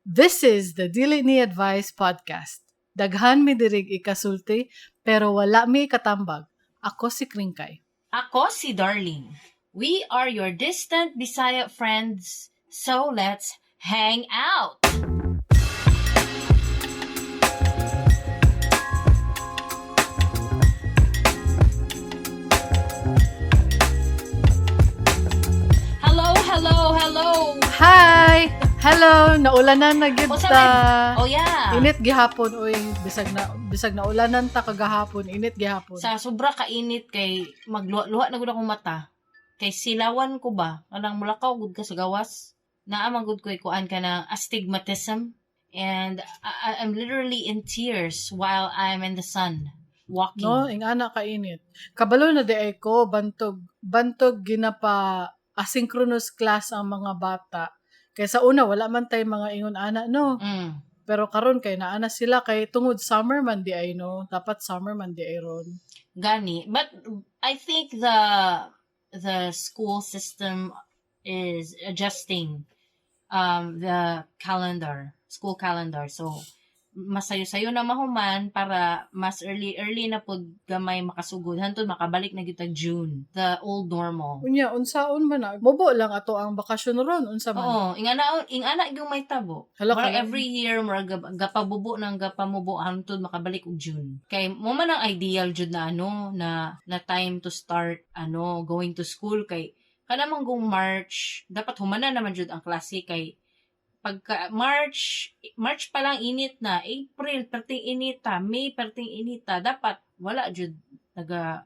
This is the Dili Ni Advice Podcast. Daghan mi dirig ikasulti, pero wala mi ikatambag. Ako si Kringkay. Ako si Darling. We are your distant Bisaya friends, so let's hang out! Hello, hello, hello! Hi! Hello! Naulanan na gyud Unsa ta. Oh yeah! Init gihapon oy, bisag na ulanan ta kagahapon, init gihapon. Sa sobra kainit kay magluha-luha na gud akong mata. Kay silawan ko ba? Kanang mulakaw gud ka sa gawas. Naa man gud ko'y kuan ka ng astigmatism and I'm literally in tears while I'm in the sun walking. No, ingana kainit. Kabalo na di ay ko bantog bantog ginapa asynchronous class ang mga bata. Kay sa una wala man tay mga ingon ana, no. Pero karon kay naa na sila kay tungod summer man di ay, no. Dapat summer man di ay ron. Gani. But I think the school system is adjusting the calendar, school calendar. So masayo-sayo na mahuman para mas early early na pud gamay makasugod hantod makabalik na gyud tag June, the old normal. Unya unsaon man na? Mubo lang ato ang bakasyon ron, unsa man. Oo, ingana ingana gyud may tabo. Hala Murag ka. Every year murag gapabubo nang gapamubo hantod makabalik og June. Kay mo man ang ideal jud na ano na na time to start ano going to school kay kana man kung March dapat humana naman jud ang klase kay pagka March March pa lang init na, April perting inita, May perting inita, dapat wala jud naga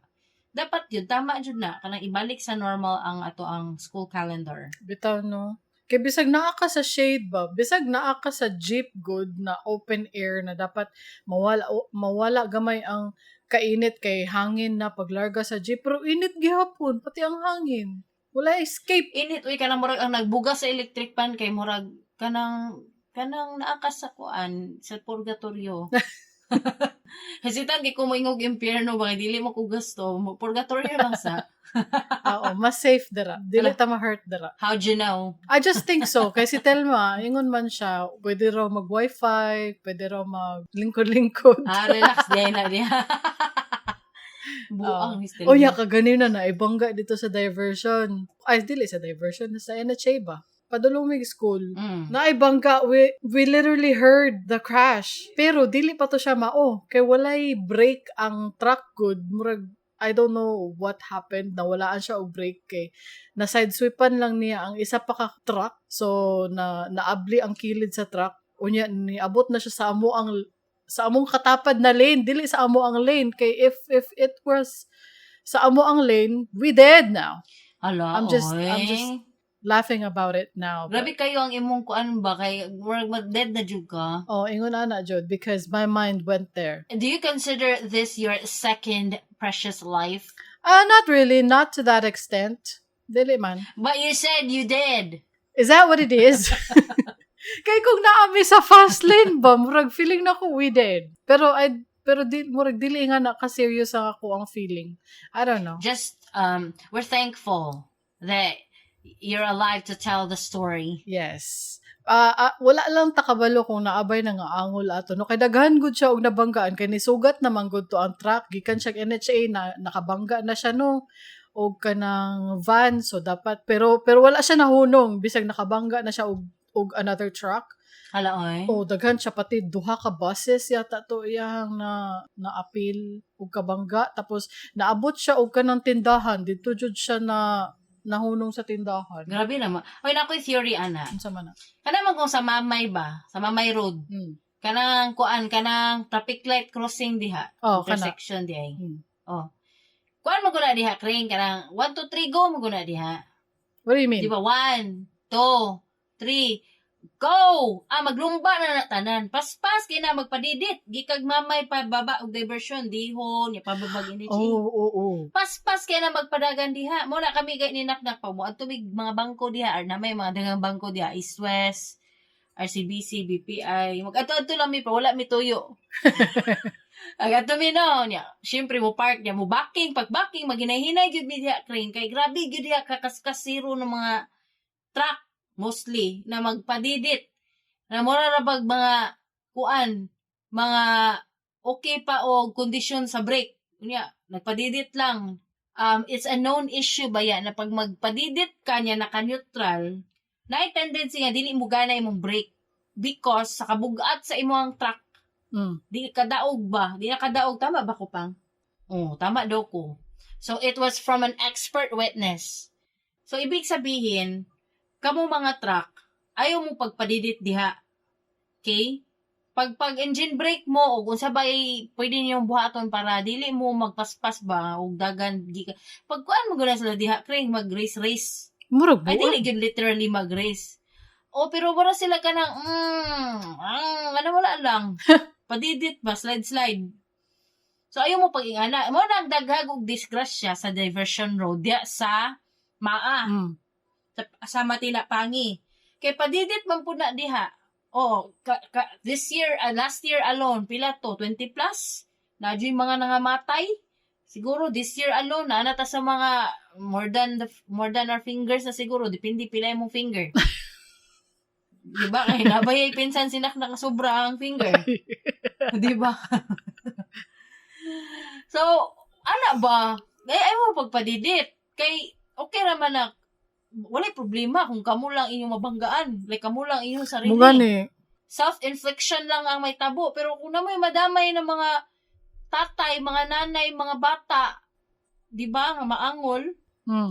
dapat jud tama jud na kanang ibalik sa normal ang ato ang school calendar. Bitaw, no. Kay bisag naa ka sa shade ba, bisag naa ka sa jeep good na open air na dapat mawala mawala gamay ang kainit kay hangin na paglarga sa jeep, pero init gihapon pati ang hangin. Wala escape. Init uy, kanang murag ang nagbuga sa electric pan kay murag kanang kanang naa ka sa kuan sa purgatorio. Hesitant kay ko moingog impyerno ba kay dili mo ko gusto, purgatorio lang sa. Oo, mas safe dira. Dili ta ma-hurt dira. How'd you know? I just think so. Kay si Telma, ingon man siya, pwede raw mag-wifi, pwede raw mag-lingkod-lingkod. Ah, relax di na diha. Buang ni Oh, ya kaganina na ibangga dito sa diversion. Ay, dili sa diversion, sa NHA ba? Padulong school. Naibangga, we literally heard the crash. Pero dili pa to siya mao. Kay walay brake ang truck good. Murag, I don't know what happened. Nawalaan siya og brake kay na sidesweepan lang niya ang isa pa ka truck. So na naabli ang kilid sa truck. Unya niabot na siya sa amo ang sa among katapad na lane, dili sa amo ang lane kay if it was sa amo ang lane, we dead now. Hala, I'm oy. just laughing about it now. Grabe kayo ang imong kuan ba kay murag mag-dead na jud ka. Oh, ingon ana jud because my mind went there. Do you consider this your second precious life? Not really, not to that extent. Dili man. But you said you did. Is that what it is? Kay kung naami sa fast lane ba, murag feeling na ko we dead. Pero di murag dili nga na ka serious ang ako ang feeling. I don't know. Just we're thankful that you're alive to tell the story. Yes. Wala lang takabalo kung naabay na nga angol ato. No, kay daghan gud siya og nabanggaan kay nisugat naman gud to ang truck gikan siya NHA na nakabangga na siya, no, og kanang van, so dapat pero wala siya nahunong bisag nakabangga na siya og another truck. Hala oy. O daghan siya, pati duha ka buses yata to iyang na naapil og kabangga, tapos naabot siya og kanang tindahan didto jud siya na nahunong sa tindahan. Grabe naman. Oy, na ako'y theory ana. Unsa man na? Kana man kung sa Mamay ba? Sa Mamay Road. Kanang kuan kanang traffic light crossing diha. Oh, kana. Intersection diha. Oh. Kuan mo guna diha, Kring, kanang 1 2 3 go mo guna diha. What do you mean? Di ba? 1 2 3 go! Ah, maglumba na na tanan. Paspas kay na magpadidit. Gikag Mamay pa baba og diversion dihon, ya pababag ini. Oh, oo. Paspas kay na magpadagan diha. Mo na kami kay ninaknak pa mo adto mig mga bangko diha or na may mga daghang bangko diha, East West, RCBC, BPI. Mag-adto-adto lang mi pero wala mi tuyo. Ag adto mi no niya. Syempre mo park niya mo backing, pag backing maghinay-hinay gyud mi diha, Kring, kay grabe gyud diha kakaskasiro ng mga truck mostly na magpadidit. Na mura ra bag mga kuan, mga okay pa og kondisyon sa brake. Unya, nagpadidit lang. It's a known issue ba yan na pag magpadidit ka niya naka-neutral, naay tendency nga dili mo gana imong brake because sa kabugat sa imong truck, di kadaog ba? Di na kadaog. Tama ba ko pang? Oh, tama daw ko. So, it was from an expert witness. So, ibig sabihin, kamo mga truck, ayaw mo pagpadidit diha. Okay? Pag engine brake mo, o kung sabay, pwede niyong buhaton para dili mo magpaspas ba, o dagan, di ka. Pag kuan mo guna sila diha, kring mag race race. Murag Ay, buot. dili gyud literally mag-race. O, pero wala sila ka ng, ano, wala lang. Padidit ba, slide, slide. So, ayaw mo pag-ingana. Mo nang daghag og disgrasya sa diversion road diya sa Maa, sa Matina Pangi. Kay padidit man pud na diha. Oh, this year, last year alone, pila to? 20 plus? Na yung mga nangamatay. Siguro this year alone, na ta sa mga more than our fingers na siguro, depende pila imong finger. Di ba? Kay nabayay pinsan sinak na sobra ang finger. Di ba? So, ana ba? Ay, ay mo pagpadidit. Kay, okay raman na, walay problema kung kamo lang inyong mabanggaan. Like, kamo lang inyong sarili. Mo gani. Self-infliction lang ang may tabo. Pero kung namoy madamay ng mga tatay, mga nanay, mga bata, di ba, nga maangol,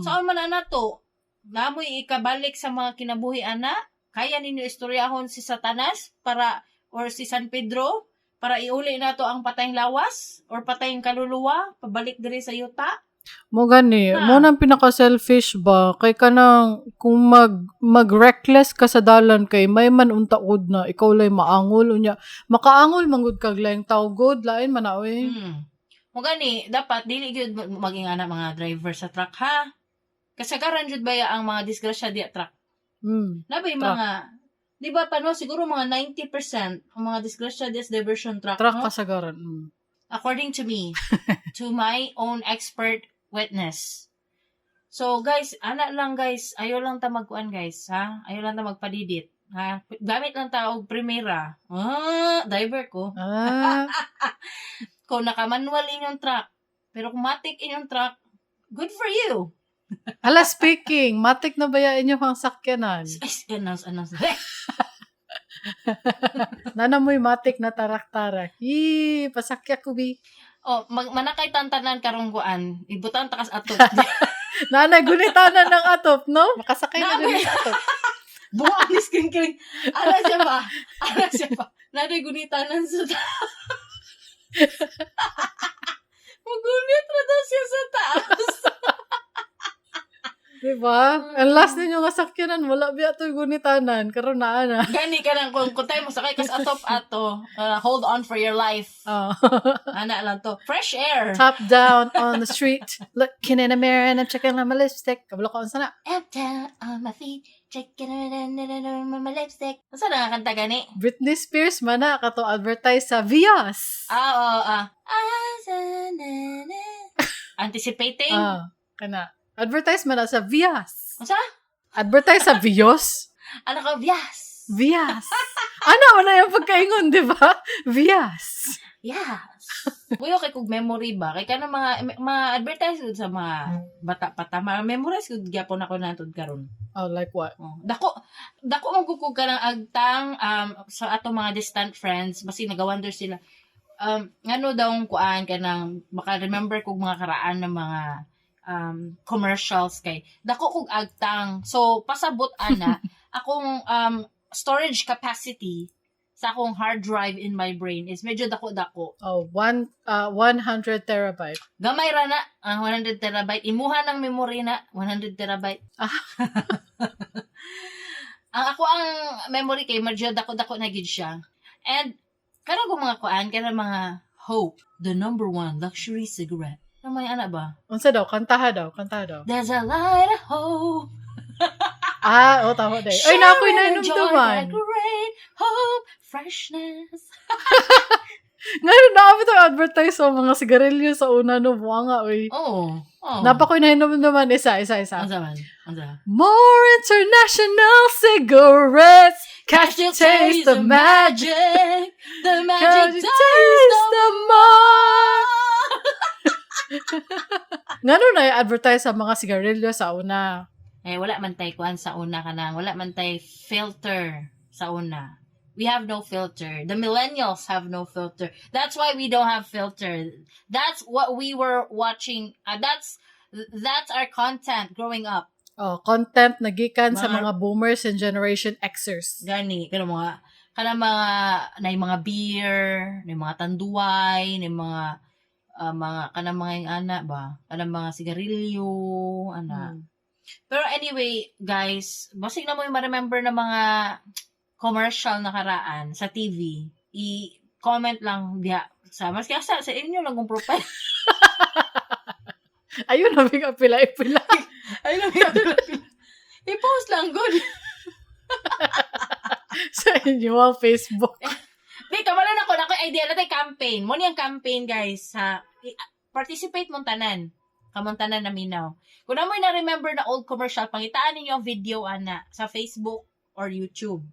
saan man na to? Namoy ikabalik sa mga kinabuhi ana? Kaya ninyo istoryahon si Satanas para or si San Pedro para iuli nato ang patayng lawas or patayng kaluluwa pabalik diri sa yuta? Mo gani, Na. mo nang pinaka-selfish ba kay kanang kung mag reckless ka sa dalan kay may man untaod na ikaw lay maangol unya makaangol manggod kag laing tawo god lain man na oy. Mo gani dapat dili gyud maging ana mga driver sa truck ha. Kasagaran jud baya ang mga disgrasya diya truck. Nabay Truck. mga di ba pa no siguro mga 90% ang mga disgrasya diya sa diversion truck, Truck no? kasagaran. According to me, to my own expert witness. So guys, ana lang guys, ayaw lang ta magkuan guys, ha? Ayaw lang ta magpadidit, ha? Gamit lang ta og primera. Ah, diver ko. Kung naka-manual inyong truck, pero kung matic inyong truck, good for you. Hala, speaking, matik na ba ya inyo pang sakyanan? Ay, announce, announce. Nana mo'y matik na tarak-tarak. Yee, pasakya ko bi. Oh, manakay tantanan karong kuan, ibutan ta kas atop. Nana, gunitanan ng atop, no? Makasakay na Nana. din sa atop. Buang ni screen kring. Ana siya ba? Ana siya ba? Nadoy gunitanan sa taas. Magunit ra daw siya sa taas. Diba? Ang last ninyo nga sakyanan, wala biya to'y gunitanan. Karon naa na. Gani ka lang kung tayo mosakay kas atop ato, hold on for your life. Oh. Ana lang to. Fresh air. Top down on the street, looking in a mirror and I'm checking on my lipstick. Kabalo ko unsa na. Up down on my feet, checking on my lipstick. Unsa na nga kanta gani? Britney Spears man na kato advertise sa Vios. Ah, oo, ah. Ah, sa, na, na. Anticipating. Ah, kana. Advertise man na sa Vios. Unsa? Advertise sa Vios. Ano ka? Yes. Vias. Ano man na yung pagkaingon, di ba? Vias. Yes. Kuya kay kog memory ba? Kay kanang mga advertise gud sa mga bata pa ta, ma-memorize gud gyapon ako natud karon. Oh, like what? Oh, dako dako man gud kog kanang agtang sa atong mga distant friends basi nagawonder sila. Ngano daw ang kuan kanang maka remember kog mga karaan ng mga commercials kay dako kog agtang. So pasabot ana akong storage capacity sa akong hard drive in my brain is medyo dako-dako. Oh, 100 terabyte. Gamay ra na ang 100 terabyte. Imuha ng memory na 100 terabyte. Ah. Ang ako ang memory kay medyo dako-dako na gid siya. And kanang kung mga kuan kanang mga Hope, the number one luxury cigarette. Ano may ana ba? Unsa daw? Kantaha daw, kantaha daw. There's a light of hope. Ah, oh, tama day. Ay, na ako'y Sharing joy nainumduman. that great hope, freshness. Ngayon, naapit ang advertise sa mga sigarilyo sa una no, buwanga, oy. Oo. Oh. Naa pa koy nahinumduman isa, isa, isa. Unsa man? Unsa? More International cigarettes. Catch the taste of magic. The Catch magic the taste of more. Ngano na advertise sa mga sigarilyo sa una? Eh, wala man tay kuan sa una kanang, wala man tay filter sa una. We have no filter. The millennials have no filter. That's why we don't have filter. That's what we were watching. That's our content growing up. Oh, content na gikan sa Mga mga boomers and Generation Xers. Gani, kanang mga na mga beer, na mga Tanduay, na mga mga kanang mga yung ana ba, kanang mga sigarilyo, ana. Pero anyway, guys, basig na mo yung ma-remember na mga commercial na karaan sa TV. I-comment lang diha sa maski sa inyo lang kung profile. Ayun na big pila-pila. Ayun lang pila. I-post lang good. Sa inyo ang Facebook. Di, kabalo na ko na ko idea na tay campaign. Mo niyang campaign, guys, ha. Participate mong tanan. Kamong tanan na minaw. Kung na mo na-remember na old commercial, pangitaan ninyo ang video ana sa Facebook or YouTube.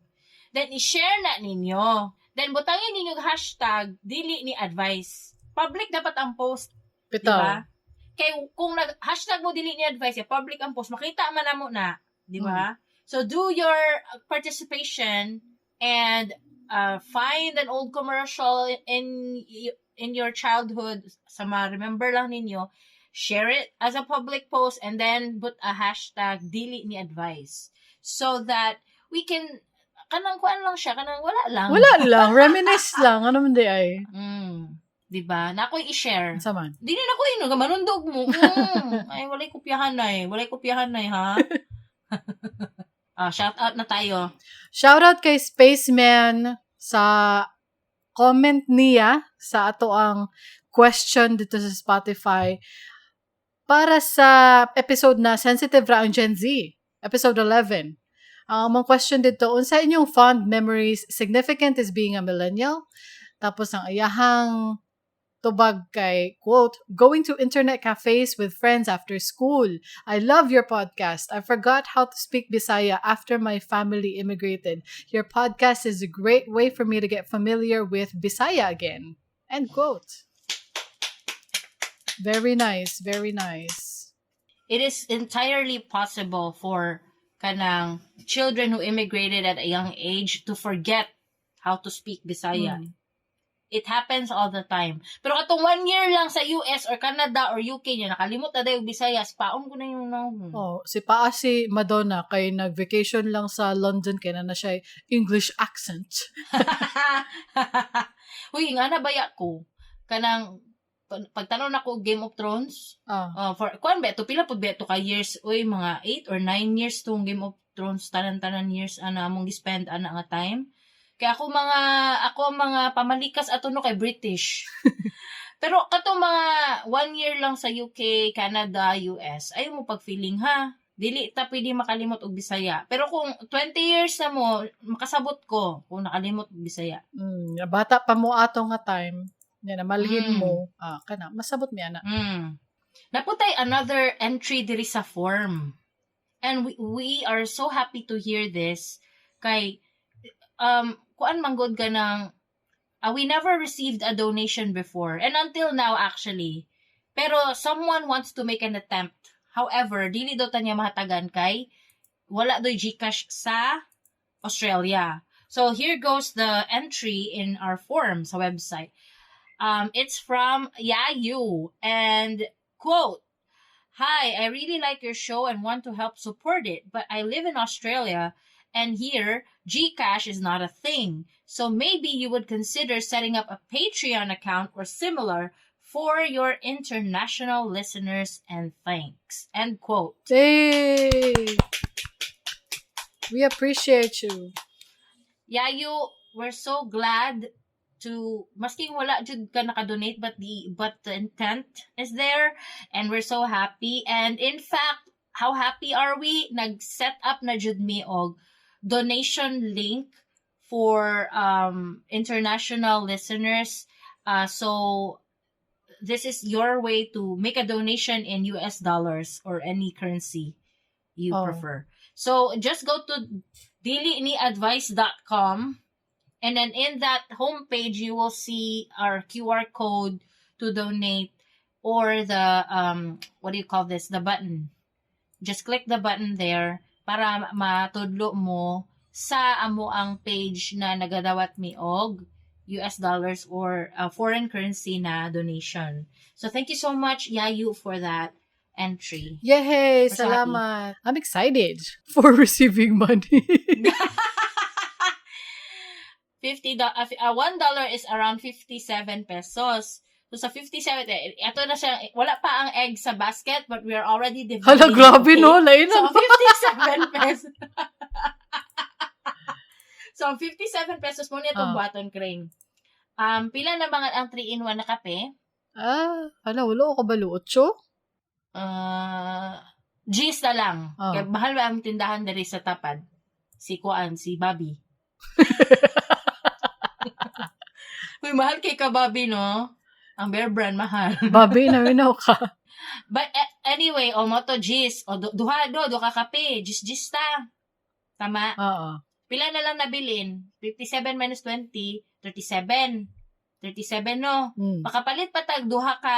Then i-share na ninyo. Then butangin ninyo ang #DiliNiAdvice. Public dapat ang post, di Bitaw. ba? Kay kung nag hashtag mo dili ni advice, eh, public ang post, makita man namo na, di ba? So do your participation and find an old commercial in your childhood sa ma-remember lang ninyo, share it as a public post and then put a #DiliNiAdvice so that we can kanang kuan lang siya, kanang wala lang. Wala lang. Reminisce lang. Ano man di ay? 'Di ba? Na ako'y i-share. Unsa man? Dili na ko ino, manundog mo. Ay, walay kopyahan na eh. Walay kopyahan na eh, ha? Ah, shout out na tayo. Shout out kay Spaceman sa comment niya sa ato ang question dito sa Spotify para sa episode na Sensitive Ra ang Gen Z, episode 11. Ang among question dito, unsa inyong fond memories significant is being a millennial? Tapos ang iyahang tubag kay, quote, "Going to internet cafes with friends after school. I love your podcast. I forgot how to speak Bisaya after my family immigrated. Your podcast is a great way for me to get familiar with Bisaya again." End quote. Very nice, very nice. It is entirely possible for kanang children who immigrated at a young age to forget how to speak Bisaya. It happens all the time. Pero katong one year lang sa US or Canada or UK niya, nakalimot na dayo Bisaya, paon ko na yung no. Oh, si paa si Madonna kay nag-vacation lang sa London kay na siya English accent. Uy, nga na baya ko. Kanang pagtan-aw nako Game of Thrones, for kuan ba to, pila pud ba to ka years, uy, mga 8 or 9 years tong Game of Thrones, tanan-tanan years ana among gi-spend ana nga time. Kaya ako mga pamalikas ato no kay British. Pero katong mga one year lang sa UK, Canada, US, ayaw mo pag-feeling ha. Dili ta pwede makalimot og Bisaya. Pero kung 20 years na mo, makasabot ko kung nakalimot og Bisaya. Bata pa mo ato nga time. Nga na malhin mo, kana masabot mi ana. Naa pod tay another entry diri sa form. And we are so happy to hear this kay kuan man gud ka ng we never received a donation before and until now actually. Pero someone wants to make an attempt. However, dili daw ta niya mahatagan kay wala doy GCash sa Australia. So here goes the entry in our form sa website. It's from Yayu and, quote, "Hi, I really like your show and want to help support it, but I live in Australia and here GCash is not a thing. So maybe you would consider setting up a Patreon account or similar for your international listeners, and thanks." End quote. Hey! We appreciate you. Yayu, we're so glad to maski wala jud ka naka-donate, but the intent is there and we're so happy. And in fact, how happy are we? Nag-set up na jud mi og donation link for international listeners. So This is your way to make a donation in US dollars or any currency you prefer. So just go to diliniadvice.com and then in that homepage you will see our QR code to donate or the what do you call this, the button. Just click the button there para matudlo mo sa amoang page na nagadawat mi og US dollars or foreign currency na donation. So thank you so much, Yayu, for that entry. Yay! We're so happy. Salamat. I'm excited for receiving money. $1 is around 57 pesos. So sa 57, eh, ito na siya, wala pa ang egg sa basket, but we are already dividing. Hala, grabe okay? no? Lain So, na. 57 pesos. So, 57 pesos mo niya itong buhaton, Kring. Pila na mga ang 3-in-1 na kape? Ah, hala, wala ko kabalo. Otso? G's na lang. Kaya mahal ba ang tindahan diri sa tapad? Si Kuan, si Bobby. Uy, mahal kay ka, Bobby, no? Ang Bear Brand, mahal. Bobby, naminaw ka. But anyway, o moto G's, o duha do, duha ka kape, G's G's ta. Tama? Oo. Pila na lang nabilin? 57 minus 20, 37. 37, no? Makapalit pa tag duha ka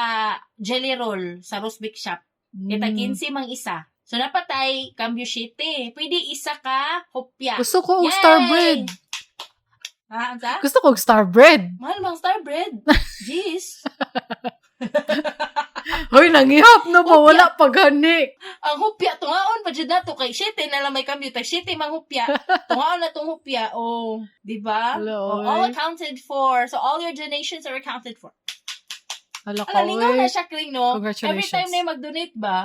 jelly roll sa Rosbik Shop. Kita 15 mang isa. So napatay cambio 7. Pwede isa ka hopya. Gusto ko og Yay! Star bread. Ha, unsa? Gusto ko og Star bread. Mahal mang Star bread. Jeez. Hoy, nangihap na ba? Hopya. Wala pa gani. Ang hopya tungaon pa jud nato kay 7 na lang may cambio tag 7 mang hopya. Tungaon na tong hopya. Oh, di ba? Hala, Oh, oy. all accounted for. So all your donations are accounted for. Hala ka, Ala, lingaw oy. na siya, Kring, no? Every Congratulations. time na yung mag-donate ba?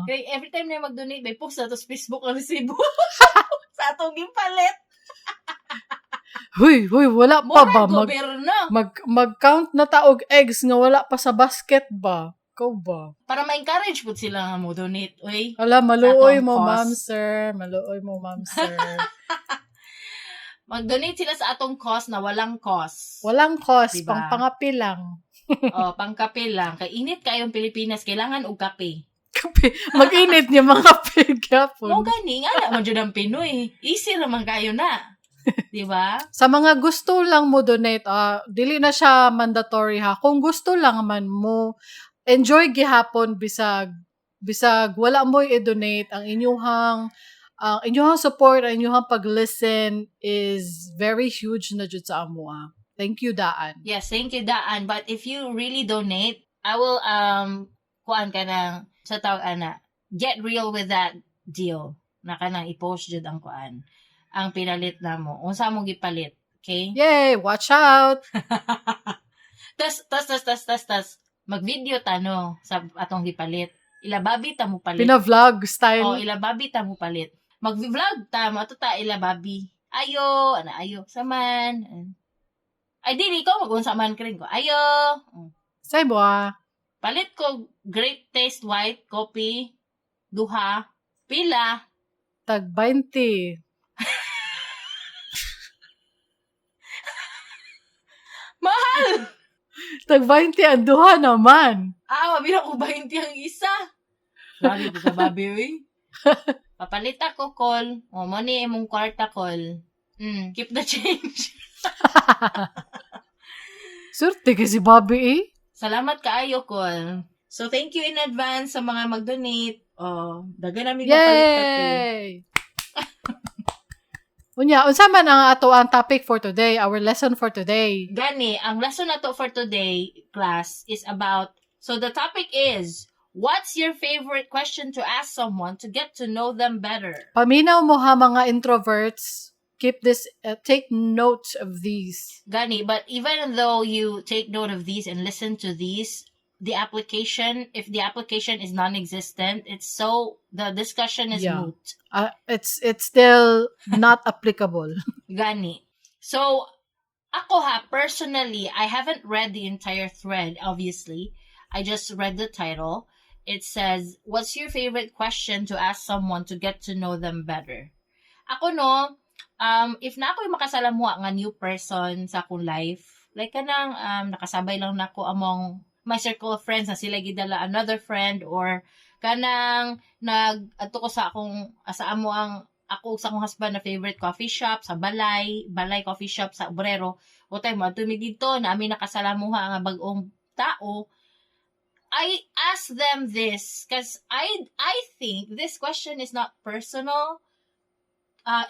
Kay every time na yung mag-donate, may post na to sa Facebook ang resibo. Sa atong gipalit. Huy, huy, wala pa Mura ba? Gobyerno. Mag-count na taog eggs nga wala pa sa basket ba? Ikaw ba? Para ma-encourage po sila nga mo donate, oy. Ala, maluoy Sa atong mo, cause. ma'am, sir. Maluoy mo, ma'am, sir. Mag-donate sila sa atong cause na walang cause. Walang cost, Diba? pang pangapi lang. Oh, pangkape lang. Kay init kayong Pilipinas, kailangan og kape. Kape. Mag-init niya mga kape gyapon. Mo gani nga na man jud ang Pinoy. Easy ra man kayo na. Di ba? Sa mga gusto lang mo donate, dili na siya mandatory ha. Kung gusto lang man mo, enjoy gihapon bisag bisag wala mo i-donate ang inyong support, ang inyong pag-listen is very huge na jud sa amo. Thank you daan. Yes, thank you daan. But if you really donate, I will kuan ka ng sa tawag ana, get real with that deal. Na kanang i-post jud ang kuan. Ang pinalit na mo. Unsa mo gipalit, okay? Yay, watch out. Tas tas tas tas tas tas mag-video ta no sa atong gipalit. Ilababi ta mo palit. Pina-vlog style. Oh, ilababi ta mo palit. Mag-vlog ta mo ato ta ilababi. Ayo, ana ayo saman. Ay dili ko mag-unsa man kring ko. Ayo. Say mo ah. Palit ko Great Taste White coffee duha pila. Tag 20. Mahal. Tag 20 ang duha naman. Ah, mabila ko 20 ang isa. Grabe ko sa babi, uy. Papalit ako, call. O, mo ni imong kwarta, call. Keep the change. Surte kay si Bobby eh. Salamat kaayo, call. So, thank you in advance sa mga mag-donate. Oh, daga namin mapalit kape. Yay! Unya, unsa man ang ato ang topic for today, our lesson for today? Gani, ang lesson na to for today, class, is about, so the topic is, what's your favorite question to ask someone to get to know them better? Paminaw mo ha mga introverts. Keep this, take note of these. Gani, but even though you take note of these and listen to these, the application, if the application is non-existent, it's so, the discussion is moot. It's still not applicable. Gani. So, ako ha, personally, I haven't read the entire thread, obviously. I just read the title. It says, "What's your favorite question to ask someone to get to know them better?" Ako no, if na ako'y makasalamuha nga new person sa akong life, like kanang nakasabay lang nako among my circle of friends na sila gidala another friend or kanang nag adto ko sa akong sa amo ang ako ug sa akong husband na favorite coffee shop sa Balay, Balay Coffee Shop sa Obrero. O tayo mo adto mi didto na ami nakasalamuha nga bag-ong tao. I ask them this because I think this question is not personal.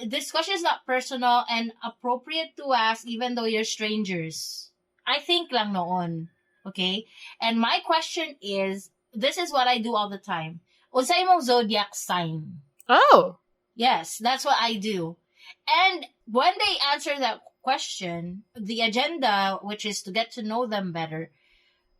This question is not personal and appropriate to ask even though you're strangers. I think lang noon. Okay? And my question is, this is what I do all the time. Unsa imong zodiac sign? Oh. Yes, that's what I do. And when they answer that question, the agenda, which is to get to know them better,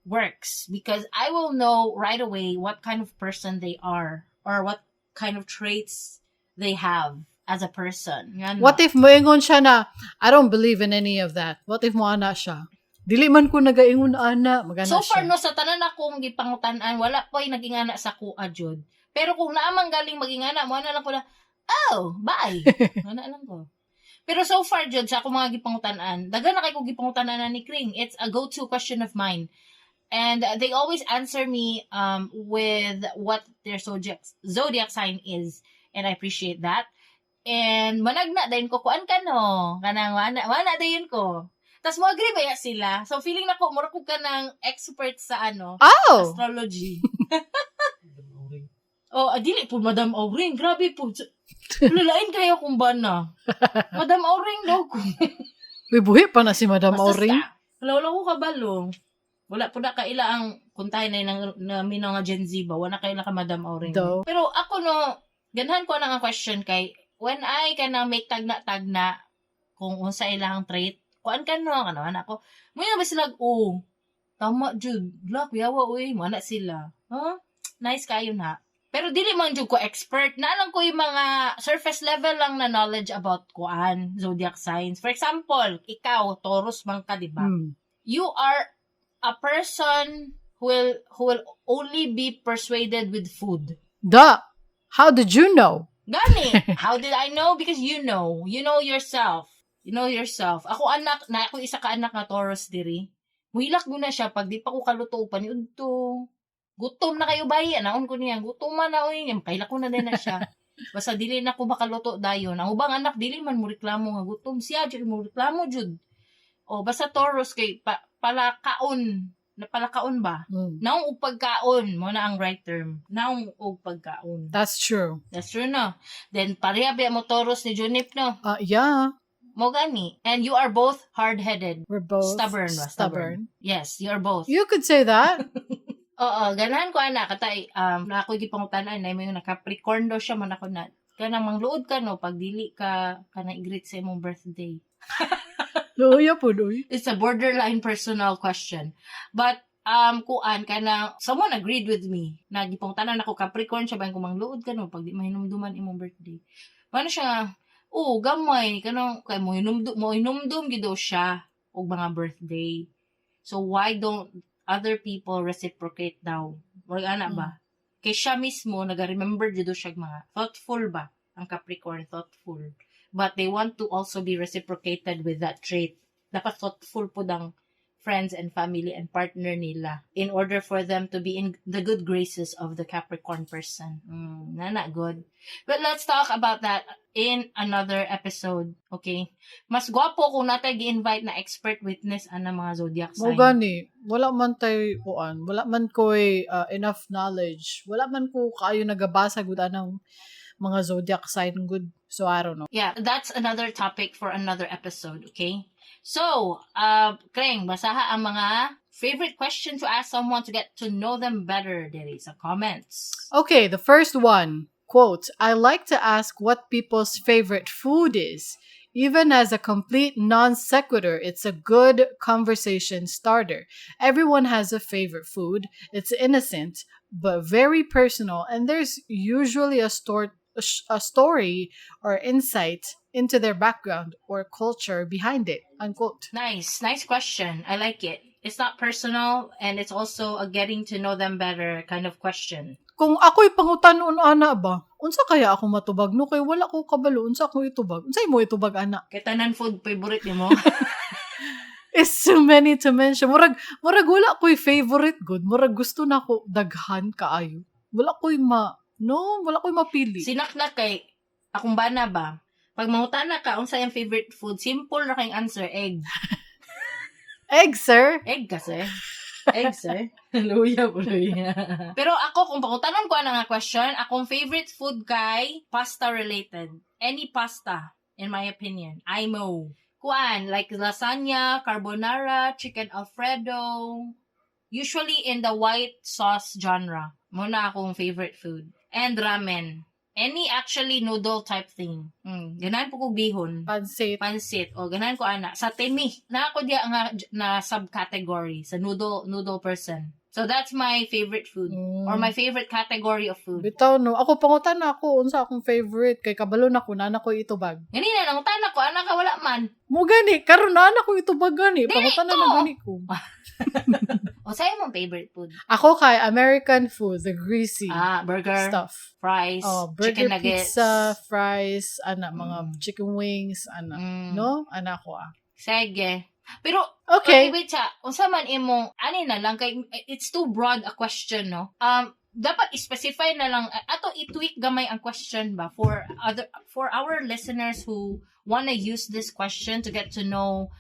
works because I will know right away what kind of person they are or what kind of traits they have as a person. Nga What if moingon siya na, "I don't believe in any of that"? What if mo ana siya? "Dili man ko nagaingon ana," magana So far siya. No, sa tanan akong gipangutan-an, wala po'y naging ana sa akoa jud. Pero kung naamang galing maging ana, mo na lang ko na, "Oh, bye." Ana lang ko. Pero so far jud sa akong mga gipangutan-an, daghan na kay ko gipangutan-an ni Kring. It's a go-to question of mine. And they always answer me with what their zodiac sign is, and I appreciate that. And managna dayon ko, "Kuan ka no?" Kanang wana dayon ko. Tas mo agree ba ya sila? So feeling nako mura ko kanang expert sa ano, astrology. Oh, dili po Madam Auring. Grabe po. Lalain kayo kung ba na. Madam Auring daw ko. Uy, buhi pa na si Madam Basta Auring. Wala, wala ko kabalo. Wala po na kaila ang kuntahin na nang na minang nga Gen Z ba. Wala kaila ka Madam Auring. Daw. Pero ako no, ganahan ko na ang question kay when I kanang make tagna-tagna kung unsa ilang trait, kuan ka no, kana anak ko. Muya ba sila, "Oh, tama jud. La, kuyawa uy, mana sila." Huh? Nice kayo na. Pero dili man jud ko expert. Naalang ko yung mga surface level lang na knowledge about kuan, zodiac signs. For example, ikaw, Taurus man ka, di ba? Hmm. You are a person who will only be persuaded with food. Da. How did you know? Gani. How did I know? Because you know. You know yourself. You know yourself. Ako anak, na ako isa ka anak nga Taurus diri. Muhilak mo na siya pag di pa ko kaluto paniudto. "Gutom na kayo bayi." Anaon ko niya. "Gutom man na oy." Kailak ko na din na siya. Basta dili na ko makaluto dayon. Ang ubang anak dili man mo reklamo nga gutom siya, jud mo reklamo jud. O basta Taurus kay pa, palakaon, na palakaon ba? Naong og pagkaon, mo na ang right term. Naong og pagkaon. That's true. That's true, no? Then, pareha ba mo Taurus ni Junip, no? Yeah. Mo gani. And you are both hard-headed. We're both Stubborn ba? stubborn. Yes, you are both. You could say that. Oo, ganahan ko ana katay na ako gipangutanan na mo yung na Capricorn daw siya man ako na kanang mangluod ka no pag dili ka kana i-greet sa imong birthday. Luya po, uy. It's a borderline personal question. But kuan kana someone agreed with me na gipangutanan ako, Capricorn siya ba, kung mangluod ka no pag di mahinumduman imong birthday. Paano siya nga, "Oh, gamay kanang kay mo hinumdum gyud daw siya og mga birthday." So why don't other people reciprocate daw? Murag ana ba? Kay siya mismo naga-remember jud daw siya og mga thoughtful ba ang Capricorn, thoughtful. But they want to also be reciprocated with that trait. Dapat thoughtful po ang friends and family and partner nila in order for them to be in the good graces of the Capricorn person. Na not good. But let's talk about that in another episode, okay? Mas gwapo kung natay gi-invite na expert witness ana mga zodiac Mo sign. gani, wala man tay kuan, wala man ko'y enough knowledge. Wala man ko kaayo nagabasa gud anang mga zodiac sign good. So I don't know. Yeah, that's another topic for another episode, okay? So, Kreng, basaha ang mga favorite question to ask someone to get to know them better diri sa comments. Okay, the first one, quote, "I like to ask what people's favorite food is. Even as a complete non sequitur, it's a good conversation starter. Everyone has a favorite food. It's innocent, but very personal, and there's usually a story or insight into their background or culture behind it." Unquote. Nice, nice question. I like it. It's not personal and it's also a getting to know them better kind of question. Kung ako'y pangutanon ana ba, unsa kaya ako matubag no kay wala ko kabalo unsa ako itubag? Unsa imo itubag ana? Kay tanan food favorite nimo. It's too many to mention. Murag wala ko'y favorite gud. Murag gusto na ko daghan kaayo. Wala ko'y ma no, wala ko'y mapili. Sinaknak kay akong bana ba? Pag mangutana ka unsa iyang favorite food, simple ra kayong answer, egg. Egg, sir. Egg kasi. Egg, sir. Luya po, luya. Pero ako, kung pangutanan ko ana nga question, akong favorite food kay pasta related. Any pasta, in my opinion. I know. Kuan, like lasagna, carbonara, chicken alfredo. Usually in the white sauce genre. Mao na akong favorite food. And ramen. Any actually noodle type thing. Ganahan po kog bihon. Pansit. Pansit o ganahan ko ana sa temi na ako diya nga na subcategory sa noodle noodle person. So that's my favorite food or my favorite category of food. Bitaw no. Ako, pangutana ako unsa akong favorite kay kabalo na ko na ko itubag. Ganina nangutana ko ana ka, wala man. Mo gani karon na ko itubag gani. Dili Pangutana to. Na gani ko. O sa imong favorite food? Ako kay American food, the greasy Ah, burger, stuff. fries, Oh, burger, chicken nuggets. Pizza, fries, ana, mga chicken wings, ana. No? Ana ko ah. Sige. Pero Okay. Wait, sa unsa man imong ani na lang kay it's too broad a question, no? Dapat i-specify na lang ato, i-tweak gamay ang question ba for our listeners who wanna use this question to get to know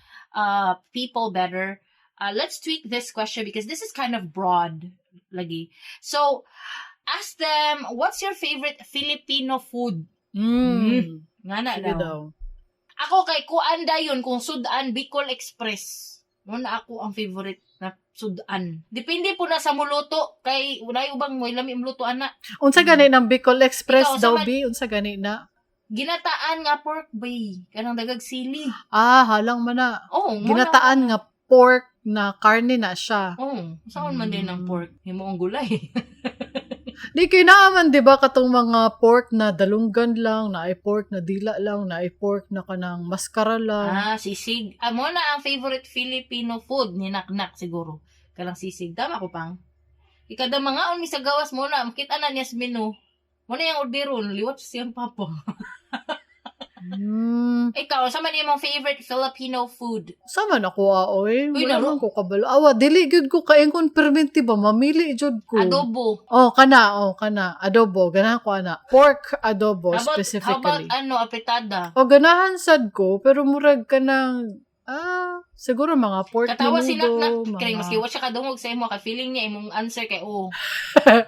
people better. Let's tweak this question because this is kind of broad lagi. So, ask them, "What's your favorite Filipino food?" Nga na Sige daw. Daw. Ako kay kuan dayon kung sudan, Bicol Express. Mo na ako ang favorite na sudan. Depende po na sa muluto kay walay ubang mo lami muluto ana. Unsa gani ng Bicol Express Ikaw, unsa daw man- bi? Unsa gani na? Ginataan nga pork bay, kanang dagag sili. Ah, halang man na. Oh, mo na. Ginataan nga pork na karne na siya. Oh, saan man din ang pork? Himo ang gulay. Di kay naaman, di ba, katong mga pork na dalunggan lang, na ay pork na dila lang, na ay pork na kanang maskara lang. Ah, sisig. Ah, mo na ang favorite Filipino food ni Naknak siguro. Kalang sisig. Tama ko pang. Ikada mga on mi sa gawas mo na makita na niya sa menu. Mo na yung orderon, liwat siyang papa. Ikaw, sa man imong favorite Filipino food? Sama na ko oy. Uy, Wala naro. man ko kabalo. Awa, dili gyud ko kaingon perminti ba, mamili jud ko. Adobo. Oh, kana, oh, kana. Adobo, ganahan ko ana. Pork adobo How about specifically. ano, apritada? O ganahan sad ko, pero murag kanang siguro mga pork Katawa si menudo, Naknak, mga kay maski wa siya kadungog sa imo kay feeling niya imong answer kay oh.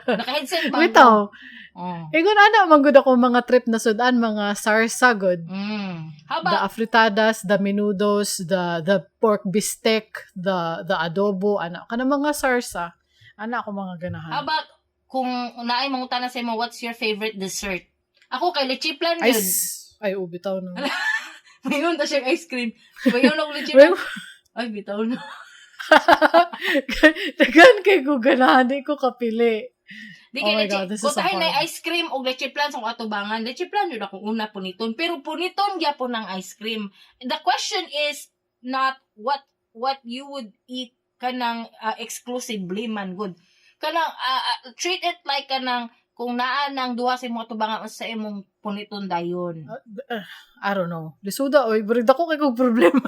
Naka-headset ba? Bitaw. Oh. Ingon ana man gud ako mga trip na sudan, mga sarsa gud. How The about afritadas, the menudos, the pork bistek, the adobo, ana kana mga sarsa. Ana ako mga ganahan. How about kung naay mangutana sa imo, "What's your favorite dessert?" Ako kay leche plan Ay, yun. ay bitaw no. Mayon ta siyang ice cream. Mayon og leche plan. Ay, bitaw no. Daghan kay ko ganahan, di ko kapili. Di Oh kay my leche. God, this is Kung so tayo na hard. ice cream og leche plan sa akong atubangan, leche plan yun akong una puniton. Pero puniton gyapon ang ice cream. The question is not what you would eat kanang exclusively man good. Kanang treat it like kanang kung naa nang duha sa imong atubangan, unsa sa imong puniton dayon. I don't know. Lisuda, oy. Pero dako kay kong problema.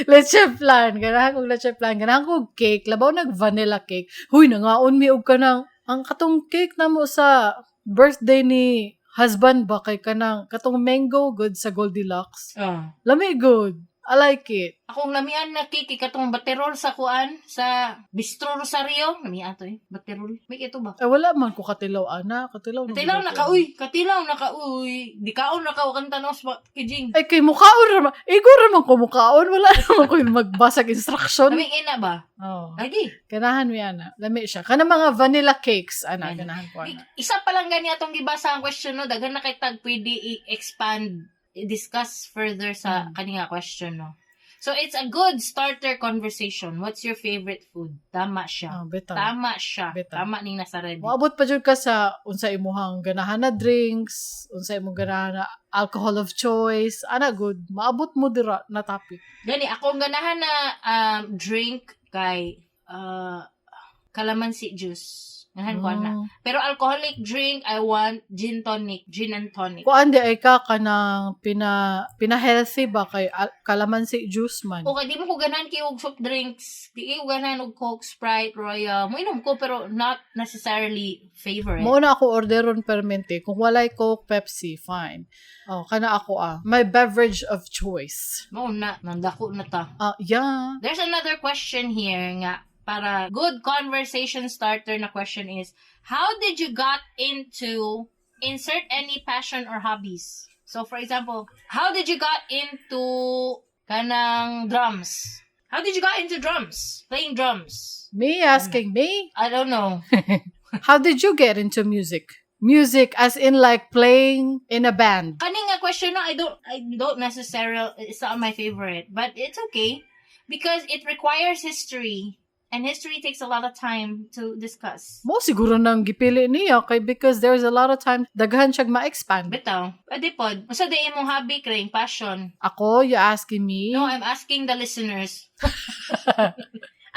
Leche plan. Ganahan kong leche plan. Ganahan kong cake. Labaw nag vanilla cake. Huy, nangaon mi og kanang ang katong cake namo sa birthday ni husband ba kay kanang katong mango good sa Goldilocks. Ah. Lami good. I like it. Akong lamian na cake kay katong baterol sa kuan sa Bistro Rosario. Lamian to eh. Baterol. May ito ba? Eh, wala man ko katilaw, ana. Katilaw na Katilaw gud na ako. ka, uy. Katilaw na ka, uy. Di kaon na ka, wakang tanaw sa kijing. Ay, kay mukaon raman. Igo raman ko mukaon. Wala naman ko yung magbasag instruction. Laming ina ba? Oh. Lagi. Ganahan mi ana. Lami siya. Kana mga vanilla cakes ana, Vanilla. ganahan ko ana. Isa pa lang gani atong gibasa ang question, no. Daghan na kay tag pwede i-expand, i-discuss further sa kani nga question, no. So it's a good starter conversation. What's your favorite food? Tama siya. Oh, bitaw. Tama siya. Bitaw. Tama ning nasa Reddit. Moabot pa jud ka sa unsa imuhang ganahan na drinks, unsa imong ganahan na alcohol of choice, ana good. Maabot mo dira na topic. Gani ako ang ganahan na drink kay calamansi juice. Ganahan ko ana. Pero alcoholic drink, I want gin tonic, gin and tonic. Kuan diay ka kanang pina healthy ba kay kalamansi juice man. Okay, di man ko ganahan kay og soft drinks. Di ko ganahan og Coke, Sprite, Royal. Moinom ko pero not necessarily favorite. Mao na ako orderon permente. Kung walay Coke, Pepsi, fine. Oh, kana ako ah. My beverage of choice. Mao na, nandako na ta. Ah, yeah. There's another question here nga para good conversation starter na question is, how did you got into insert any passion or hobbies? So for example, how did you got into kanang drums? How did you got into drums? Playing drums? Me asking me? I don't know. How did you get into music? Music as in like playing in a band. Kani nga question no, I don't necessarily, it's not my favorite, but it's okay because it requires history and history takes a lot of time to discuss. Mao siguro nang gipili niya kay because there's a lot of time daghan siyag ma-expand. Bitaw. Pwede pod. Unsa diay imong hobby, Kring? Passion? Ako, you asking me? No, I'm asking the listeners.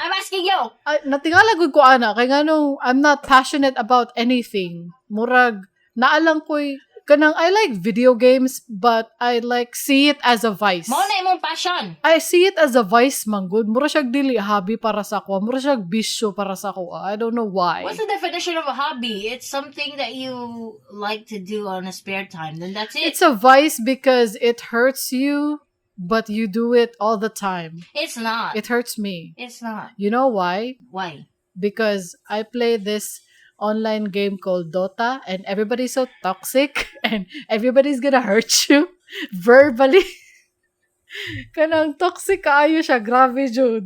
I'm asking you. Ay, natingala gud ko ana kay nganong I'm not passionate about anything. Murag naalang ko'y kanang I like video games but I like see it as a vice. Mao na imong passion. I see it as a vice man gud. Mura siya dili hobby para sa ako. Mura siya bisyo para sa ako. I don't know why. What's the definition of a hobby? It's something that you like to do on a spare time. Then that's it. It's a vice because it hurts you but you do it all the time. It's not. It hurts me. It's not. You know why? Why? Because I play this online game called Dota and everybody's so toxic and everybody's gonna hurt you verbally. Kanang toxic kaayo siya, grabe jud.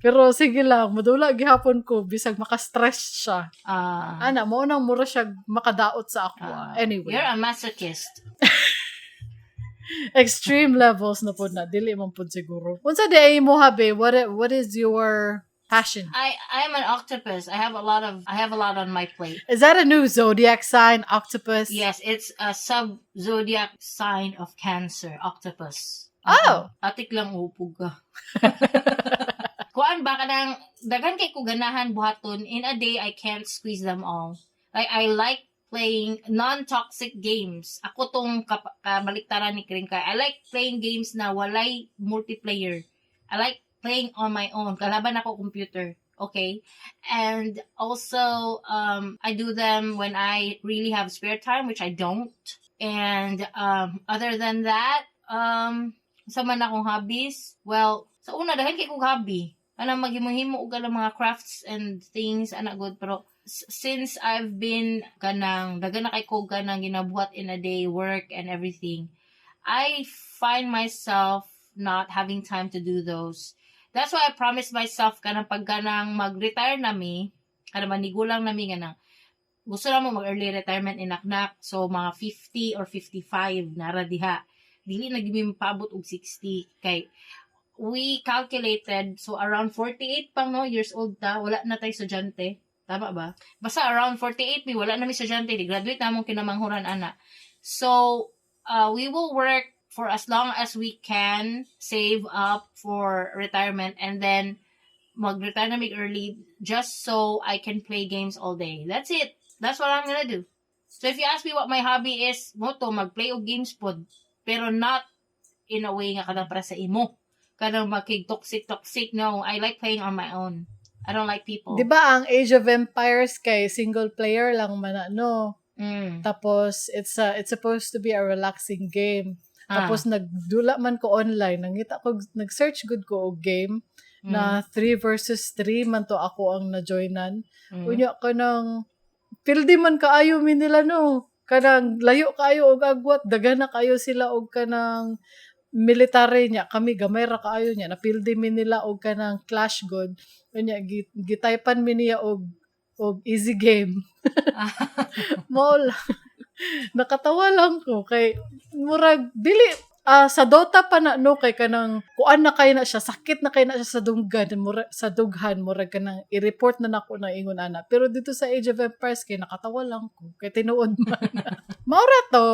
Pero sige lang, madula gihapon ko bisag maka-stress siya. Ah. Ana mao nang mura siya makadaot sa ako. Anyway, You're a masochist. Extreme levels na pod na dili man pod siguro. Unsa diay mo hobby? What is your passion? I'm an octopus. I have a lot on my plate. Is that a new zodiac sign, octopus? Yes, it's a sub zodiac sign of Cancer, octopus. Oh. Atik lang upog ka. Kuan ba kanang daghan kay ko ganahan buhaton in a day, I can't squeeze them all. Like, I like playing non-toxic games. Ako tong kabaliktaran ni Kring kay I like playing games na walay multiplayer. I like playing on my own. Kalaban ako computer. Okay? And also I do them when I really have spare time, which I don't. And other than that, sa man akong hobbies, well, sa una daghan kay kog hobby. Kanang maghimo-himo og kanang mga crafts and things ana gud, pero since I've been kanang daghan na kay ko kanang ginabuhat in a day, work and everything, I find myself not having time to do those. That's why I promised myself kanang pag kanang mag-retire na mi, kanang manigulang na mi, kanang gusto na mo mag-early retirement inaknak. So, mga 50 or 55 nara diha. Dili na gyud mi paabot og 60 kay we calculated, so around 48 pang no years old ta, wala na tay estudyante. Tama ba? Basta around 48 mi, wala na mi estudyante, di graduate na among kinamanghuran ana. So, we will work for as long as we can save up for retirement and then mag-retire na mig early just so I can play games all day. That's it. That's what I'm gonna do. So if you ask me what my hobby is, mao to, mag-play og games pod. Pero not in a way nga kanang para sa imo. Kanang makig toxic toxic. No, I like playing on my own. I don't like people. Di ba ang Age of Empires kay single player lang man ano? Tapos it's supposed to be a relaxing game. Tapos nagdula man ko online, nangita ko, nag-search gud ko og game na 3 versus 3 man to ako ang na-joinan. Unya kanang pildi man kaayo mi nila no. Kanang layo kaayo og agwat, daghan na kaayo sila og kanang military niya, kami gamay ra kaayo niya, napildi mi nila og kanang clash god. Unya gitaypan mi niya og easy game. Mao lang. Nakatawa lang ko kay murag dili sa Dota pa na no kay kanang kuan na kay na siya, sakit na kay na siya sa dunggan mura, sa dughan, murag kanang i-report na nako na ingon ana, pero dito sa Age of Empires kay nakatawa lang ko kay tinuod man mao ra to.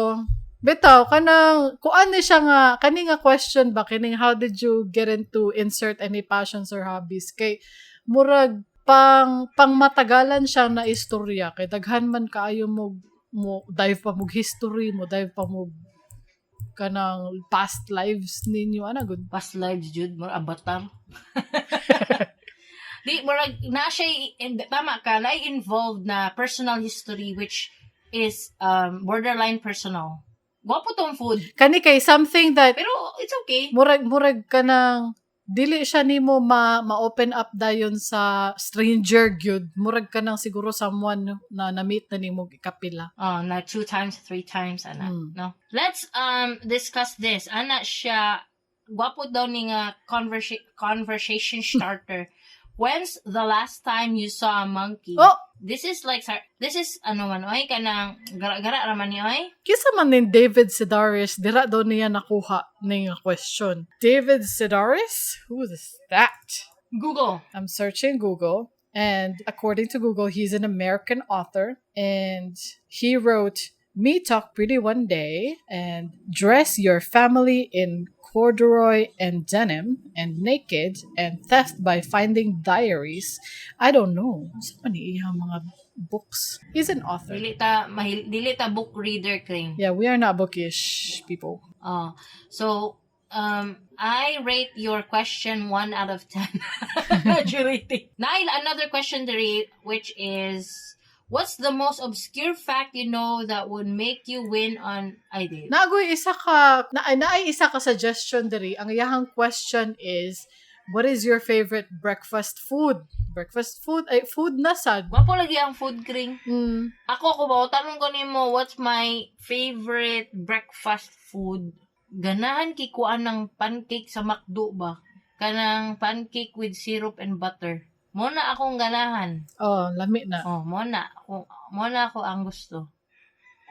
Bitaw kanang kuan ni siya nga kani nga question ba, kining how did you get into insert any passions or hobbies, kay murag Pang matagalan siya na istorya kay daghan man kaayo mo dive pa mo history, mo dive pa mo kanang past lives ninyo, ana gud. Past lives jud, more avatar. Di murag na siya and tama ka na involved na personal history which is borderline personal. Gwapo tong food. Kani kay something that Pero it's okay. murag kanang dili siya nimo ma ma-open up dayon sa stranger gyud. Murag kanang siguro someone na na-meet na nimo kapila. Oh, na two times, three times ana, no. Let's discuss this. Ana siya, gwapo daw ni nga conversation starter. When's the last time you saw a monkey? Oh! This is like this is ano man oy, kanang gara-gara ra man ni oy. Kinsa man ning David Sedaris, dira daw niya nakuha ning question. David Sedaris? Who is that? Google. I'm searching Google, and according to Google, he's an American author, and he wrote Me Talk Pretty One Day and Dress Your Family in Corduroy and Denim and Naked and Theft by Finding Diaries. I don't know. Unsa man ni iyang mga books? He's an author. Dili ta book reader kring. Yeah, we are not bookish people. Oh. So I rate your question 1 out of 10. Rating. Now another question to read, which is, what's the most obscure fact you know that would make you win on ID? Naa goy isa ka na naay isa ka suggestion diri. Ang iyahang question is, what is your favorite breakfast food? Breakfast food ay food na sad. Gwapo lagi ang food kring. Ako ko ba tanong ko nimo, what's my favorite breakfast food? Ganahan kikuan ng pancake sa McDo ba? Kanang pancake with syrup and butter. Mo na akong ganahan. Oh, lami na. Oh, mo na ako ang gusto.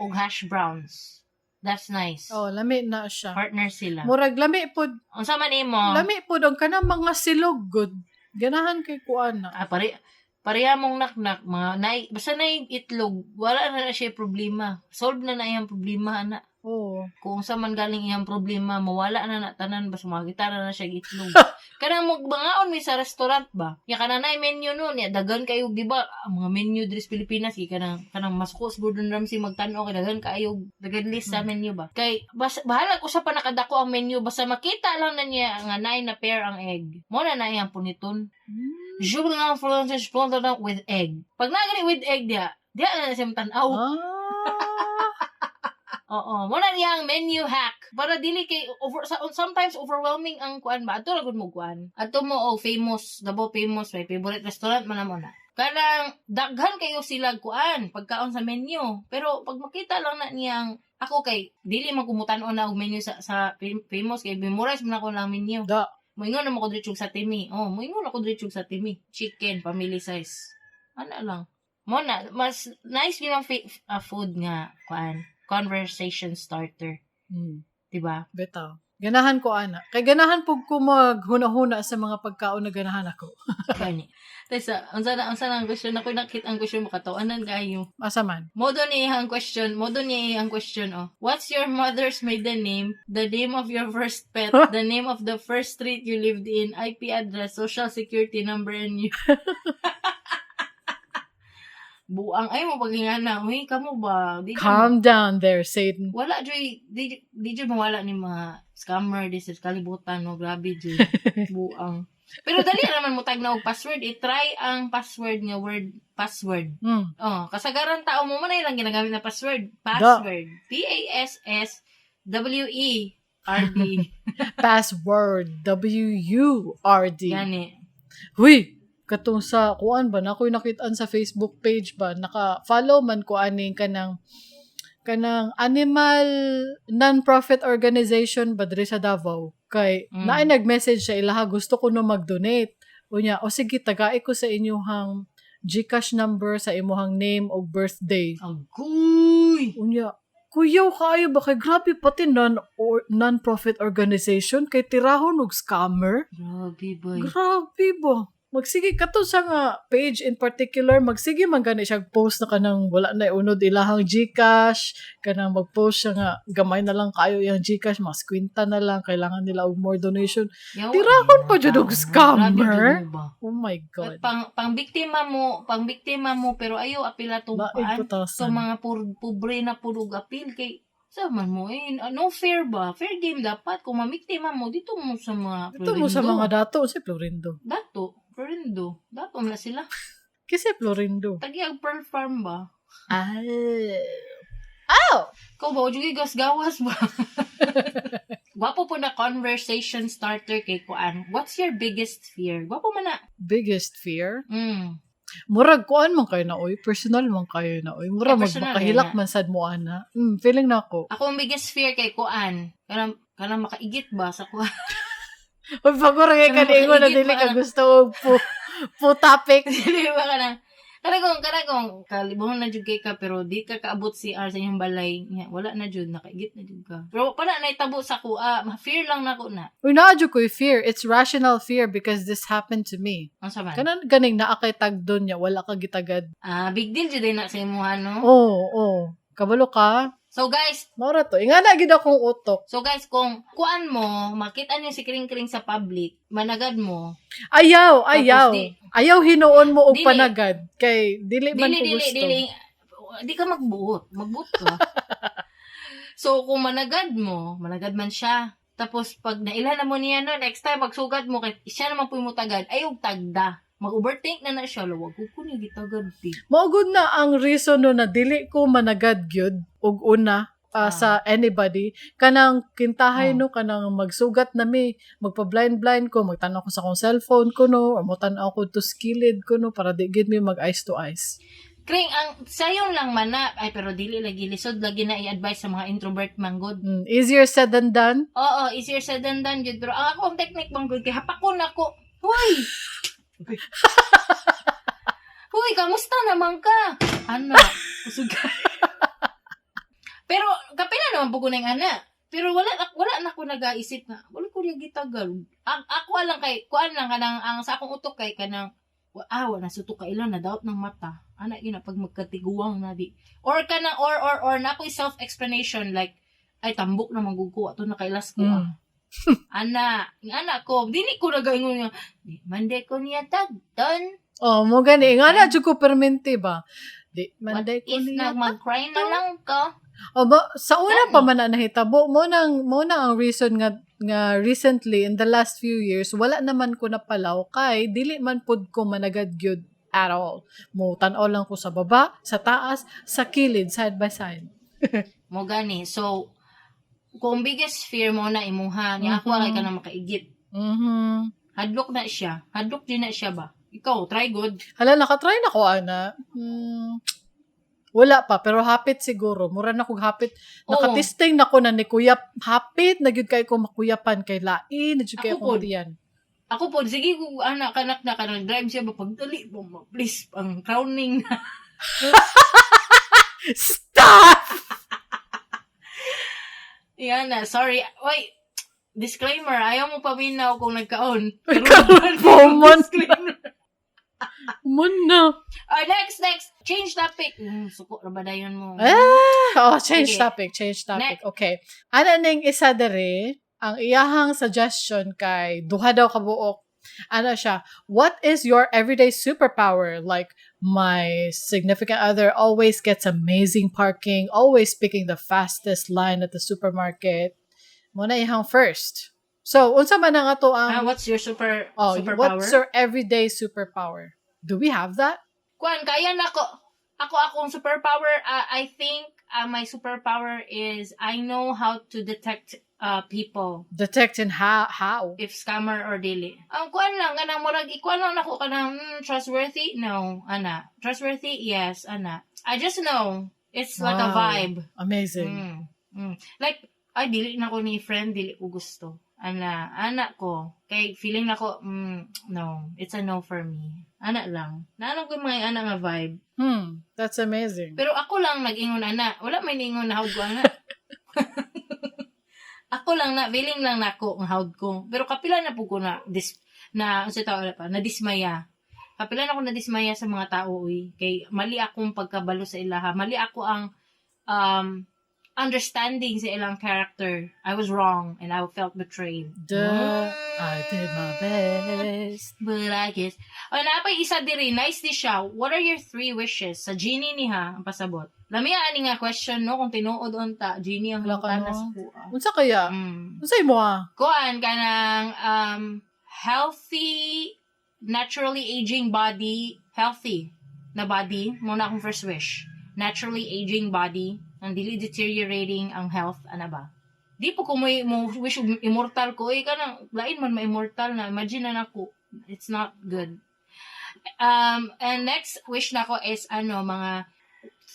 Og hash browns. That's nice. Oh, lami na siya. Partner sila. Murag lami pod, Unsa man imo? Lami pod ang kanang mga silog gud. Ganahan kay kuan na. Ah, pareha mong naknak mga nay basta nay itlog, wala na na siya problema. Solve na na iyang problema ana. Oh. Kung sa man galing iyang problema, mawala na na tanan basta makita na na siya itlog. Kanang magbangaon mi sa restaurant ba? Ya kana na menu no niya daghan kayo, di ba? Ang mga menu diri sa Pilipinas kay kanang masuko sa Gordon Ramsay magtan-aw kay daghan kaayo daghan list sa menu ba. Kay bas, bahala ko sa panakadako ang menu basta makita lang na niya nga naay na pair ang egg. Mo na na iyang puniton. Je nga Francis with egg. Pag nagani with egg diya, diya na siya tan-aw. Ah. Oo, mo na niya ang menu hack. Para dili kay over sometimes overwhelming ang kuan ba. Adto ra gud mo kuan. Adto mo og famous, Davao famous, may favorite restaurant man na mo na. Kanang daghan kayo sila kuan pagkaon sa menu. Pero pag makita lang na niyang ako kay dili man kumutan-on na og menu sa famous kay memorize man ako lang menu. Da. Moingon na mo ko diretso sa timi. Oh, moingon ako diretso sa timi. Chicken, family size. Ana lang. Mo na mas nice gyud ang food nga kuan, conversation starter, 'di ba? Bitaw. Ganahan ko ana. Kay ganahan pug ko maghuna-huna sa mga pagkaon na ganahan ako. Gani. Tesa, unsa na ang question ako nakita ang question mo katawanan kayo. Asa man? Mo do niya ang question, mo do niya ang question oh. What's your mother's maiden name? The name of your first pet, the name of the first street you lived in, IP address, social security number and you. Buang ay mo pagingana, uy kamo ba? Di jud Calm down there, Satan. Wala joy, di jud mawala ni mga scammer di sa kalibutan no, grabe jud. Buang. Pero dali naman mo tag na og password, i-try ang password nga word password. Oh, kasagaran tao mo man ay lang ginagamit na password. Password. P A S S W E R D. Password. WURD. Gani. Huy! Katong sa kuan ba na ako'y nakitaan sa Facebook page ba, naka-follow man ko aning kanang animal non-profit organization ba diri sa Davao kay naay nag-message sa ilaha, gusto ko no mag-donate unya. O sige, tagai ko sa inyuhang GCash number sa imuhang name o birthday. Agoy! Unya kuyaw kaayo ba kay grabe pati non or non-profit organization kay tirahon og scammer. Grabe boy. Grabe ba. Magsige kato sa nga page in particular, magsige man gani siya post na kanang wala na unod ilahang GCash, kanang mag-post siya nga gamay na lang kayo iyang GCash, mas kwinta na lang, kailangan nila og more donation. Yawa, Tirahon pa jud og tao. scammer. Grabe jud mo ba? Oh my God. Pang biktima mo pero ayaw apila tong Laing kuan. So putasan. mga pobre na pud og apil kay sa man mo eh, no fair ba? Fair game dapat kung mamiktima mo dito mo sa mga Ito mo sa Florindo. mga dato, si Florindo. Dato, Florindo. Dato na sila. Kasi Florindo. Tagi ang Pearl Farm ba? Ah. Ow! Ikaw ba, ujugay gas-gawas ba? Gwapo po na conversation starter kay Kuan. What's your biggest fear? Gwapo man na. Biggest fear? Murag kuan man kayo na oy, personal man kayo na oy. Murag Eh, personal makahilak kayo na. man sad mo ana. Feeling na ako. Ako ang biggest fear kay Kuan. Kanang makaigit ba sa kuan? Uy, bago ra kay Kanang kaniingon na makaigit dili ba ka na? gusto og pu topic. Dili ba kanang kalibong na jud kay ka pero di ka kaabot si R sa inyong balay. Nya, wala na jud, nakaigit na jud ka. Pero wala na itabo sa kuha, ma-fear lang nako na. Uy, naa jud ko'y fear. It's rational fear because this happened to me. Ang saman. Kanan ganing naa kay tagdon niya, wala ka gitagad. Ah, big deal jud na sa imuha, no? Oo, oh, oh. Kabalo ka. So guys, Mao ra to. Ingana gid akong utok. So guys, kung kuan mo, makita niyo si Kring Kring sa public, managad mo. Ayaw, Tapos ayaw. Ayaw hinuon mo og Dili. panagad kay dili man Dili, ko dili, gusto. dili. Di ka magbuot. Magbuot ka. So, kung managad mo, managad man siya. Tapos, pag naila na mo niya, no, next time, pagsugad mo, kay siya naman po yung mutagad, ayaw tagda. Mag-overthink na na siya. Lawag ko ko niya gitagad, di. Mao gud na ang reason no na dili ko managad gyud og una sa anybody kanang kintahay no, kanang magsugat na mi, magpa blind blind ko, magtan-aw ko sa akong cellphone ko no, or motan-aw ko to skilid ko no, para di gid mi mag eyes to eyes. Kring, ang sayon lang man na, ay, pero dili lagi, lisod lagi na i-advise sa mga introvert man gud. Easier said than done. Oo, easier said than done, jud. Pero ang ako ang technique man gud, kay hapakon ako. Huy! Huy, kamusta naman ka? Ana, kusog ka. Pero, kapila naman po ko na yung ana. Pero wala wala na ko nagaisip na, wala ko niya gitagal. Ang ako lang kay, kuan lang kanang, ang sa akong utok kay kanang, wa nasuto ka ilan, na daot ng mata. Ana, yun na, pag magkatiguang na di. Or kanang, or, na ako'y self-explanation, like, ay, tambok na maguguwa, to nakailas ko, ah. Ana, yung anak ko, dili ko nagaingon niya, di, mande ko niya tagton. Oh, mo gani nga na jud ko permente ba. Di What man day ko if niya. na mag-cry na lang ka? O ba, sa una Gani. pa man na nahitabo mo na ang reason nga recently in the last few years wala naman ko napalaw kay dili man pud ko managad gyud at all. Mo tan-aw lang ko sa baba, sa taas, sa kilid, side by side. Mo gani. So, kung biggest fear mo na imuha, niya ako kay ka na makaigit. Hadlok na siya. Hadlok din na siya ba? Ikaw, try good. Hala, nakatry na ko, ana. Wala pa, pero hapit siguro. Mura na kog hapit. Oo. Nakatesting na ko na ni Kuya. Hapit na gyud kay ko makuyapan kay lain. Na gyud kay Ako akong pod. tiyan. Ako po, sige kung anak, kanak na, kanang drive siya ba, pagdali mo, please, ang crowning na. Stop! Yan na, sorry. Wait, disclaimer, ayaw mo paminaw kung nagkaon. Karon po man. Disclaimer. Mun na. Ah, next, next. Change topic. Suko na ba dayon mo? Ah, oh, change Sige. topic, change topic. Okay. Ana ning isa dere, ang iyahang suggestion kay duha daw kabuok. Ano siya, what is your everyday superpower? Like, my significant other always gets amazing parking, always picking the fastest line at the supermarket. Muna iyahang first. So, unsa man ang ato ang What's your super oh, superpower? what's your everyday superpower? Do we have that? Kuan, kaya na ko. Ako, akong superpower, I think my superpower is I know how to detect people. Detect in how? If scammer or dili. Ang kuan lang, kanang murag, ikuan lang nako kanang trustworthy? No, ana. Trustworthy? Yes, ana. I just know. It's like a Wow. vibe. Amazing. Like, ay, dili na ko ni friend, dili ko gusto. Ana, ana ko. Kay feeling na ko, no, it's a no for me. Ana lang. Naalam ko yung mga ana nga vibe. That's amazing. Pero ako lang nag-ingon ana. Wala may niingon na hawd ko ana. Ako lang na, feeling lang nako ang hawd ko. Pero kapila na po ko na, dis, na, unsa tawag pa, na dismaya. Kapila na ako na dismaya sa mga tao, uy. Kay mali akong pagkabalo sa ilaha. Mali ako ang understanding sa ilang character. I was wrong and I felt betrayed. Duh, I did my best. But I guess. O, napay isa diri. Nice di siya. What are your three wishes? Sa genie ni ha, ang pasabot. Lami ani nga question, no? Kung tinuod unta, genie ang Wala ka, hangtana no? sa kuha. Unsa kaya? Unsa imo ah? Kuan ka ng healthy, naturally aging body, healthy na body, muna akong first wish. Naturally aging body, ang dili deteriorating ang health, ana ba? Di po ko mo wish og immortal ko, eh, kanang, lain man ma-immortal na, imagine na nako. It's not good. And next wish nako is, ano, mga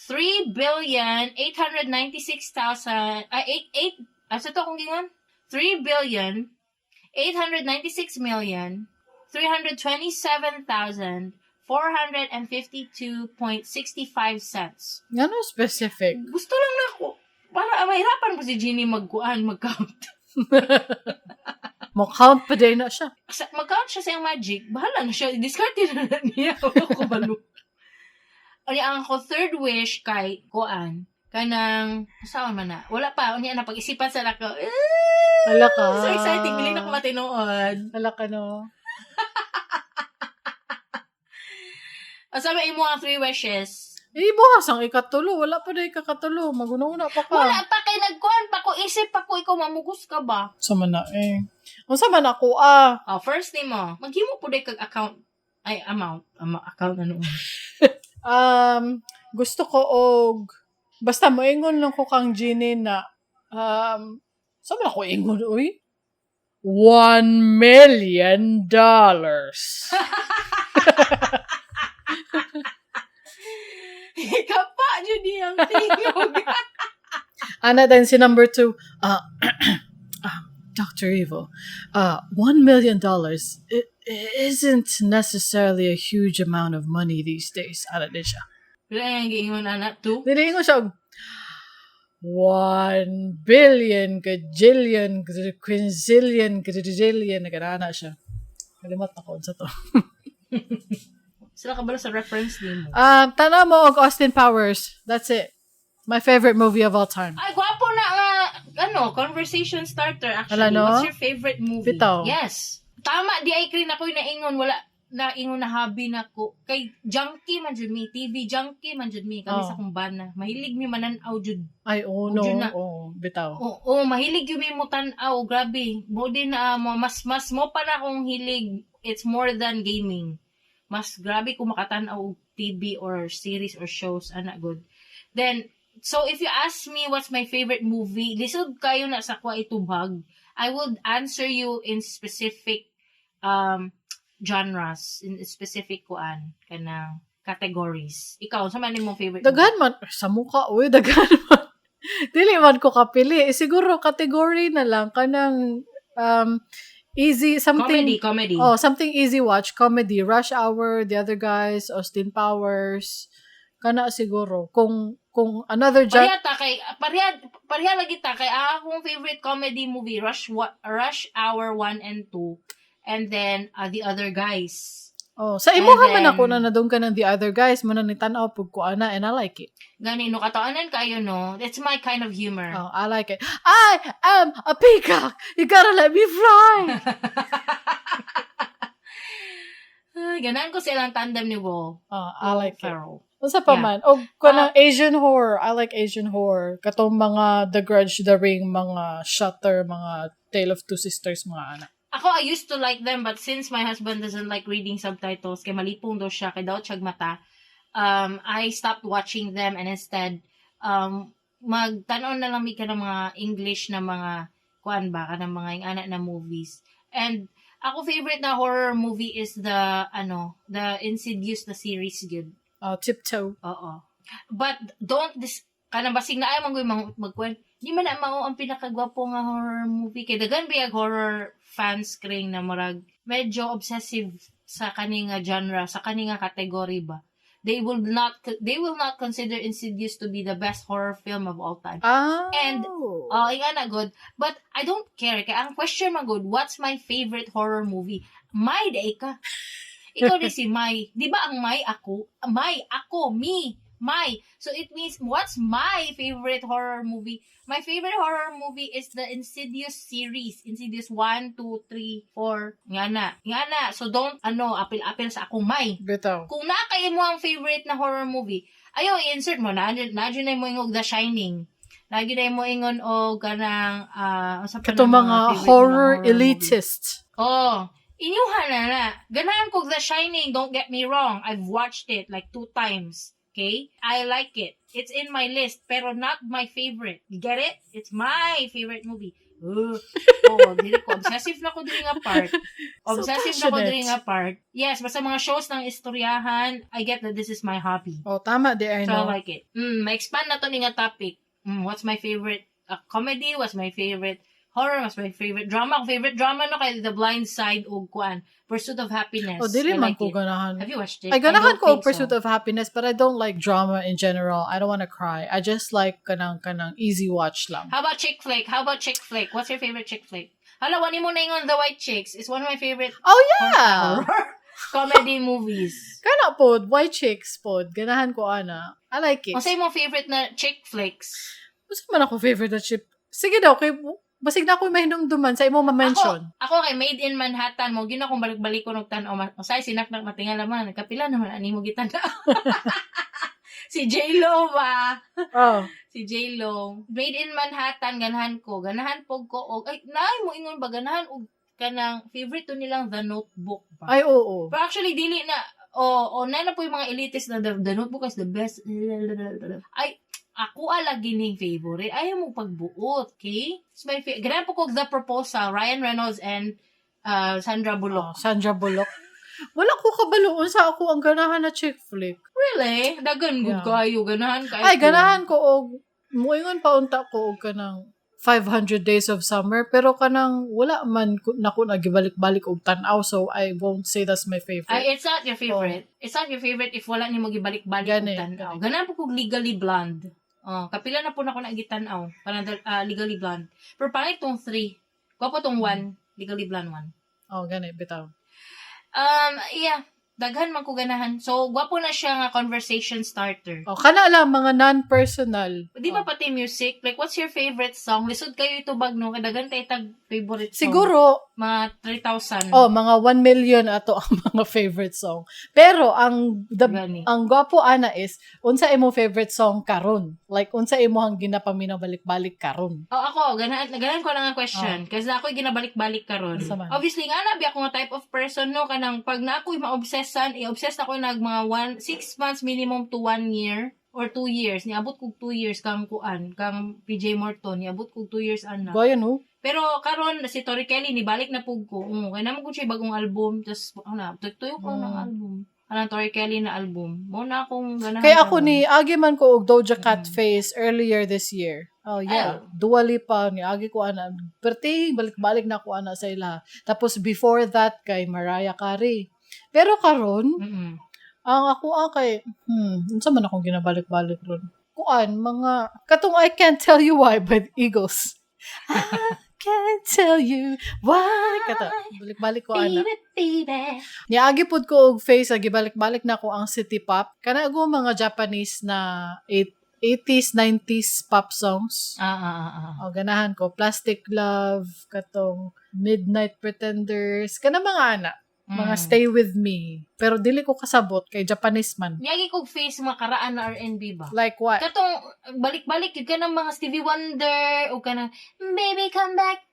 3 billion 896,000, ay, 8, 8, asa to akong gingon? 3 billion 896 million 327,452.65 cents. Ngano specific? Gusto lang na ako. Para mahirapan po si Genie magkuan, mag-count. Mo count pa din na siya. Mag-count siya sa iyang magic. Bahala na siya. Discard na na niya. Wala ko balo. Unya, ang ako third wish kay kuan kanang saan man na wala pa unya na pag-isipan sa nako. Eh, Ala ka. So exciting, dili na ko matinuod. Ala ka no. Asa may imo ang three wishes? Eh, bukas ang ikatulo. Wala pa na ikakatulo. Maguna-una pa ka. Wala pa kay nagkuan pa ko, isip pa ko, ikaw mamugos ka ba? Unsa man na eh. Unsa man ako ah. Oh, first nimo, maghimo pud kag account ay amount, account ano. Gusto ko og basta moingon lang ko kang Genie na sa man ako ingon uy? $1 million. Kapa jud niyang tingog. Ana then si number 2, Dr. Evil, $1 million isn't necessarily a huge amount of money these days. Ana din siya. Wala yang giingon ana two. Dili ingon siya og 1 billion, gajillion, quinzillion, gajillion, nagana siya. Kalimot na ko unsa to. Sila kabalo sa reference nimo. Tanaw mo og Austin Powers. That's it. My favorite movie of all time. Ay, gwapo na nga, ano, conversation starter actually. Ala, no? What's your favorite movie? Bitaw. Yes. Tama, di ay krin ako'y naingon, wala, naingon na hobby na ko. Kay junkie man jud mi, TV junkie man jud mi, kami Oh. sa akong bana. Mahilig mi manan-aw jud. Ay, oh no. Jud na. Oh, bitaw. Oo, mahilig yun mi mo tan-aw, grabe. Mo din na mo mas mas mo pa na akong hilig. It's more than gaming. Mas grabe kung makatan-aw og TV or series or shows ana good. Then so if you ask me what's my favorite movie, lisod kayo na sa kwa itubag. I would answer you in specific genres, in specific kuan kanang categories. Ikaw, sa man imong favorite movie? Daghan man sa mukha uy, daghan man. Dili man ko kapili. Eh, siguro category na lang kanang easy something. Comedy, comedy. Oh, something easy watch, comedy, Rush Hour, The Other Guys, Austin Powers. Kana siguro kung another genre. Pareha ta kay pareha pareha lagi ta kay akong favorite comedy movie Rush Hour 1 and 2 and then The Other Guys. Oh, sa imuha And man ako then- na nadung ka ng The Other Guys, mo na ni tan-aw pug ko ana and I like it. Gani no kataanan kayo no. It's my kind of humor. Oh, I like it. I am a peacock. You gotta let me fly. Ay, ganahan ko silang tandem ni Will. Oh, I like it. Ferrell. Unsa pa Yeah. man? Og kanang Asian horror. I like Asian horror. Katong mga The Grudge, The Ring, mga Shutter, mga Tale of Two Sisters, mga ana. Ako, I used to like them, but since my husband doesn't like reading subtitles, kay malipong daw siya, kay daw siyag mata, I stopped watching them and instead, magtan-on na lang mi ka ng mga English na mga, kuan ba, ka ng mga yung ana na movies. And, ako favorite na horror movie is the, ano, the Insidious na series, good. Oh, Tiptoe. Oo. But, don't this, kanang basig na ay manggoy magkwen. Di man na mao ang pinakagwapo nga horror movie kay daghan biyag horror fans kring na murag medyo obsessive sa kani nga genre, sa kani nga category ba. They will not consider Insidious to be the best horror film of all time. Ah. And, oh, nga na good. But I don't care. Kay ang question man good, what's my favorite horror movie? My diay ka. Ikaw rin si My. Di ba ang my ako? My, ako, me, my. So it means, what's my favorite horror movie? My favorite horror movie is the Insidious series. Insidious 1, 2, 3, 4. Nga na. Nga na. So don't, ano, apil-apil sa akong my. Bitaw. Kung naa kay mo ang favorite na horror movie, ayaw i-insert mo na na na mo ingog The Shining. Lagi na mo ingon og kanang unsa pa Kato na mga favorite horror na horror movie? Elitists. Oh, inyuha na na. Ganahan ko The Shining, don't get me wrong. I've watched it like two times. Okay? I like it. It's in my list, pero not my favorite. You get it? It's my favorite movie. Oh, dili ko. Obsessive na ko diri nga part. Obsessive na ko passionate. Diri nga part. Yes, basta mga shows ng istoryahan, I get that this is my hobby. Oh, tama di I So I know. like it. Ma-expand na to ni nga topic. What's my favorite comedy? What's my favorite horror? What's my favorite drama? Ang favorite drama no kay The Blind Side ug kuan, Pursuit of Happiness. Oh, dili I man like ko it. ganahan. Have you watched it? Ay, ganahan I don't ko og think Pursuit so. of Happiness, but I don't like drama in general. I don't want to cry. I just like kanang easy watch lang. How about chick flick? How about chick flick? What's your favorite chick flick? Hala, wani mo na ingon The White Chicks. It's one of my favorite Oh yeah. horror comedy movies. Kana pod, White Chicks pod. Ganahan ko ana. I like it. Unsa imong favorite na chick flicks? Unsa man ako favorite na chick? Sige daw kay basig na ako mahinumduman sa imo ma-mention. Ako kay Maid in Manhattan mo gina akong balik-balik ko og tan-aw. Usay sinaknak matingala man kapila naman ani mo gitan-aw. Si J-Lo ba? Oh. Si J-Lo. Maid in Manhattan ganahan ko. Ganahan pog ko og ay naay mo ingon ba ganahan og kanang favorite to nilang The Notebook ba? Ay, oo. Pero actually dili na o o na na po yung mga elitist na the Notebook is the best. Ay ako ala gining favorite. Ayaw mo pagbuot, okay? It's my favorite. Ganahan po ko og The Proposal, Ryan Reynolds and Sandra Oh, Bullock. Sandra Bullock. Wala ko kabalo unsa ako ang ganahan na chick flick. Really? Dagan gud kayo ganahan kayo. Ay, ganahan ko og muingon pa unta ko og kanang 500 Days of Summer, pero kanang wala man ko, nako nagibalik-balik og tan-aw, so I won't say that's my favorite. Ay, it's not your favorite. It's not your favorite if wala nimo gibalik-balik og Gani, tan-aw. gani. Ganahan po kog Legally Blonde. Oh, kapila na po nako na gitan-aw. Parang Legally Blonde. Pero pangit tong 3. Gwapo tong 1, Legally Blonde 1. Oh, gani bitaw. Yeah, daghan man ko ganahan. So, gwapo na siya nga conversation starter. Oh, kana lang mga non-personal. Di ba pati music? Like, what's your favorite song? Lisod kayo itubag, no? Kay daghan tayo tag favorite song. Siguro Mga 3,000. Oh, mga 1 million ato ang mga favorite song. Pero ang the Gani. ang gwapo ana is unsa imo favorite song karon? Like unsa imo ang ginapaminaw balik-balik karon? Oh, ako, ganahan, ganahan ko lang ang question. Kasi na ako'y ginabalik-balik karon. Unsa man? Obviously, nga na, ako nga type of person, no? Kanang, pag na ako'y ma-obsessan, i-obsess ako nag mga 6 months minimum to 1 year or 2 years. Niabot kog 2 years kang kuan, kang PJ Morton. Niabot kog 2 years, ana. Gayon ho. Pero karon si Tori Kelly nibalik na pug ko. Kay naman ko siya bagong album, tas ano, tuyo ko ng album. Anong Tori Kelly na album. Mo na akong ganahan Kaya ako karon. ni agi man ko og Doja Cat face earlier this year. Oh yeah, Dua Lipa ni agi ko ana. Perti balik-balik na ko ana sa ila. Tapos before that kay Mariah Carey. Pero karon, ang ako ang kay unsa man akong ginabalik-balik ron? Kuan mga katong I Can't Tell You Why by the Eagles. I can't tell you why. Kato, balik-balik ko ana. Baby, baby. Niagi pud ko og face, gibalik-balik na ko ang city pop. Kana go mga Japanese na 80s, 90s pop songs. Ah. O, ganahan ko. Plastic Love, katong Midnight Pretenders, kana mga ana. Mga Stay With Me. Pero dili ko kasabot kay Japanese man. Niagi kog face mga karaan na R&B ba? Like what? Katong balik-balik yun ka ng mga Stevie Wonder o ka ng Baby Come Back,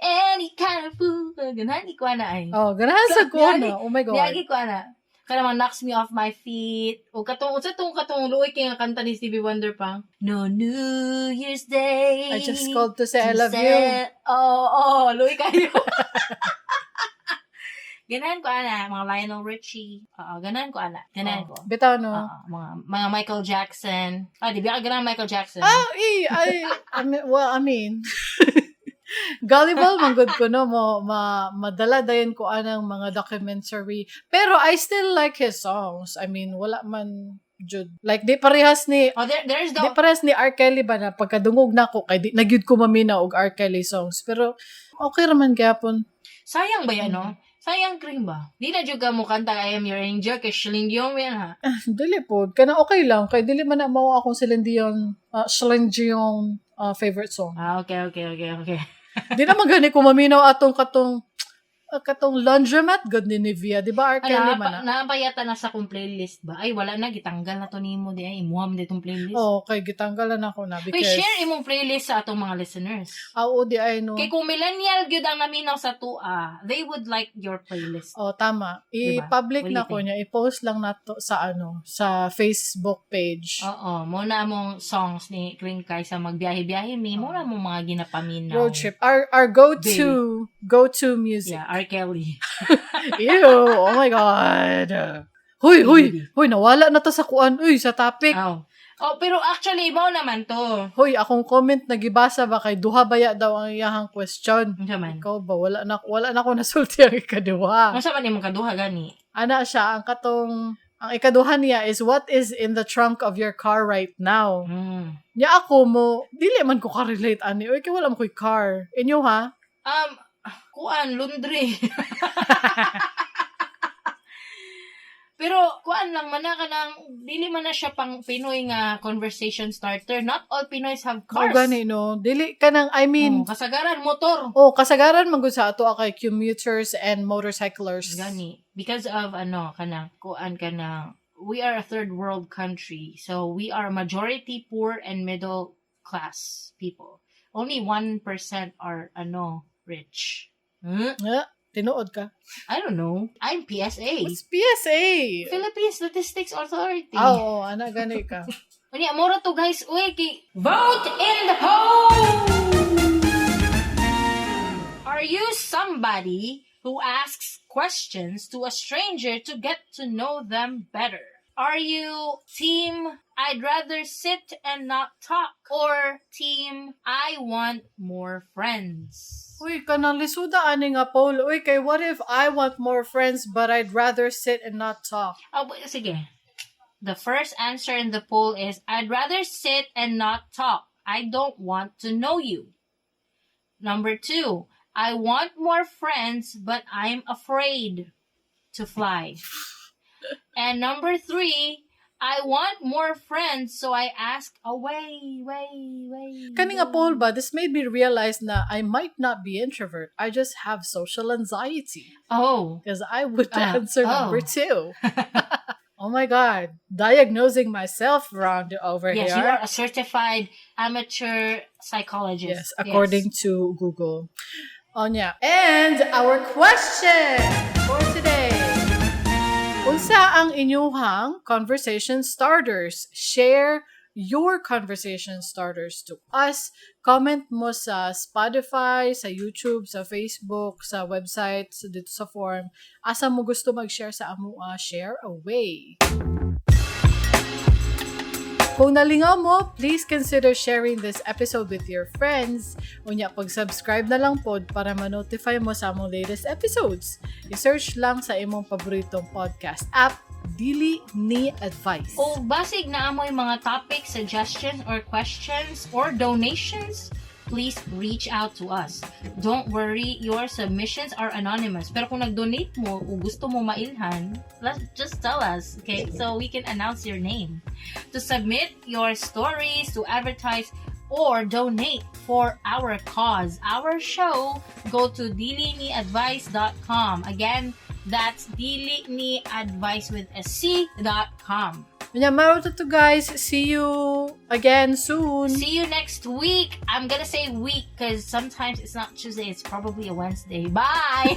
Any Kind of Fool. Ganahan ko ana ay. Oh, ganahan sa ko Niagi- na. Oh my God. Niagi ko ana. Kana mga Knocks Me Off My Feet. O katong unsa tong katong luoy kay nga kanta ni Stevie Wonder pa. No New Year's Day. I Just Called to Say I to Love You. Oh, luoy kayo. Ganahan ko ana, mga Lionel Richie. Oo, ganahan ko ana. Ganahan ko. Oh, bitaw no. Oo, mga Michael Jackson. Ah, di ba ka ganahan Michael Jackson? Ah, eh, I mean, well, I mean, Gullible man gud ko, no, mo ma madala dayon ko anang mga documentary. Pero I still like his songs. I mean, wala man jud like di parehas ni Oh, there's the di parehas ni R. Kelly ba na pagkadungog nako kay di na gyud ko maminaw og R. Kelly songs. Pero okay ra man gyapon. Sayang ba yan, no? Sayang, Kring ba? Di na jud ka mo kanta "I Am Your Angel" kay Celine Dion yan, ha? Dili po. Kana okay lang kay dili man na mao akong Celine Dion favorite song. Ah, okay. Di naman gani ko maminaw atong katong "Laundromat" gud ni Nivea, di ba, R. Kelly Ano, man na? Naa pa yata na sa akong playlist ba? Ay, wala na. Gitanggal na to nimo di ay. Imuha mo ditong playlist. Oh, kay gitanggalan ako na Uy, because share imong playlist sa atong mga listeners. Ah, oo, di ay, no. Kay kung millennial gyud ang naminaw sa tua, they would like your playlist. Oh, tama. Diba? I-public What do na you ko think? Niya. I-post lang nato sa ano, sa Facebook page. Oo, mo na among songs ni Kring kay sa magbiyahe-biyahe mi, mo na mong mga ginapaminaw. Road trip. Our go-to music. Yeah, R. Kelly. Ew, oh my God. Huy, huy, huy, nawala na to sa kuan. Uy, sa topic. Oh. Oh, pero actually mao naman to. Huy, akong comment nagibasa ba kay duha baya daw ang iyahang question. Unsa man? Ikaw ba wala na ako nasulti ang ikaduha. Unsa man imong kaduha gani? Ana siya, ang katong ang ikaduha niya is, "What is in the trunk of your car right now?" Nya ako mo dili man ko ka-relate ani. Uy, kay wala man ko'y car. Inyo ha? Kuan, laundry. Pero kuan lang man na kanang dili man na siya pang Pinoy nga conversation starter. Not all Pinoys have Cars. cars. Gani, no. Dili kanang, I mean, Oh, kasagaran motor. Oh, kasagaran man gud sa ato kay commuters and motorcyclers. Gani because of ano kanang kuan kanang we are a third world country. So we are majority poor and middle class people. Only 1% are ano rich. Huh? Eh, tinuod ka. I don't know. I'm PSA. What's PSA? Philippine Statistics Authority. Ah, oo, ana gani ka. Unya, mura to, guys. Uy, kay vote in the poll! Are you somebody who asks questions to a stranger to get to know them better? Are you team "I'd rather sit and not talk" or team "I want more friends"? Uy, kanang lisuda ani nga poll. Uy, kay what if I want more friends but I'd rather sit and not talk? Oh, wait, sige. The first answer in the poll is "I'd rather sit and not talk. I don't want to know you." Number two, "I want more friends, but I'm afraid to fly." And number three, "I want more friends, so I ask away, way, way." Kani nga poll ba, this made me realize na I might not be introvert. I just have social anxiety. Oh. Because I would Ah, answer number oh. two. Oh my God. Diagnosing myself round over Yes, here. you are a certified amateur psychologist. Yes, according to Google. Oh, yeah. And our question for today. Unsa ang inyuhang conversation starters? Share your conversation starters to us. Comment mo sa Spotify, sa YouTube, sa Facebook, sa website, sa dito sa form. Asa mo gusto mag-share sa amo, share away. Kung nalingaw mo, please consider sharing this episode with your friends. Unya, pag-subscribe na lang pod para ma-notify mo sa among latest episodes. I-search lang sa imong paboritong podcast app, Dili Ni Advice. O basig naa moy mga topics, suggestions, or questions, or donations, please reach out to us. Don't worry, your submissions are anonymous. Pero kung nag-donate mo o gusto mo mailhan, let's just tell us, okay? So we can announce your name. To submit your stories, to advertise, or donate for our cause, our show, go to diliniadvice.com. Again, that's diliniadvice with a C.com. Unya, mao to, guys. See you again soon. See you next week. I'm gonna say week because sometimes it's not Tuesday, it's probably a Wednesday. Bye!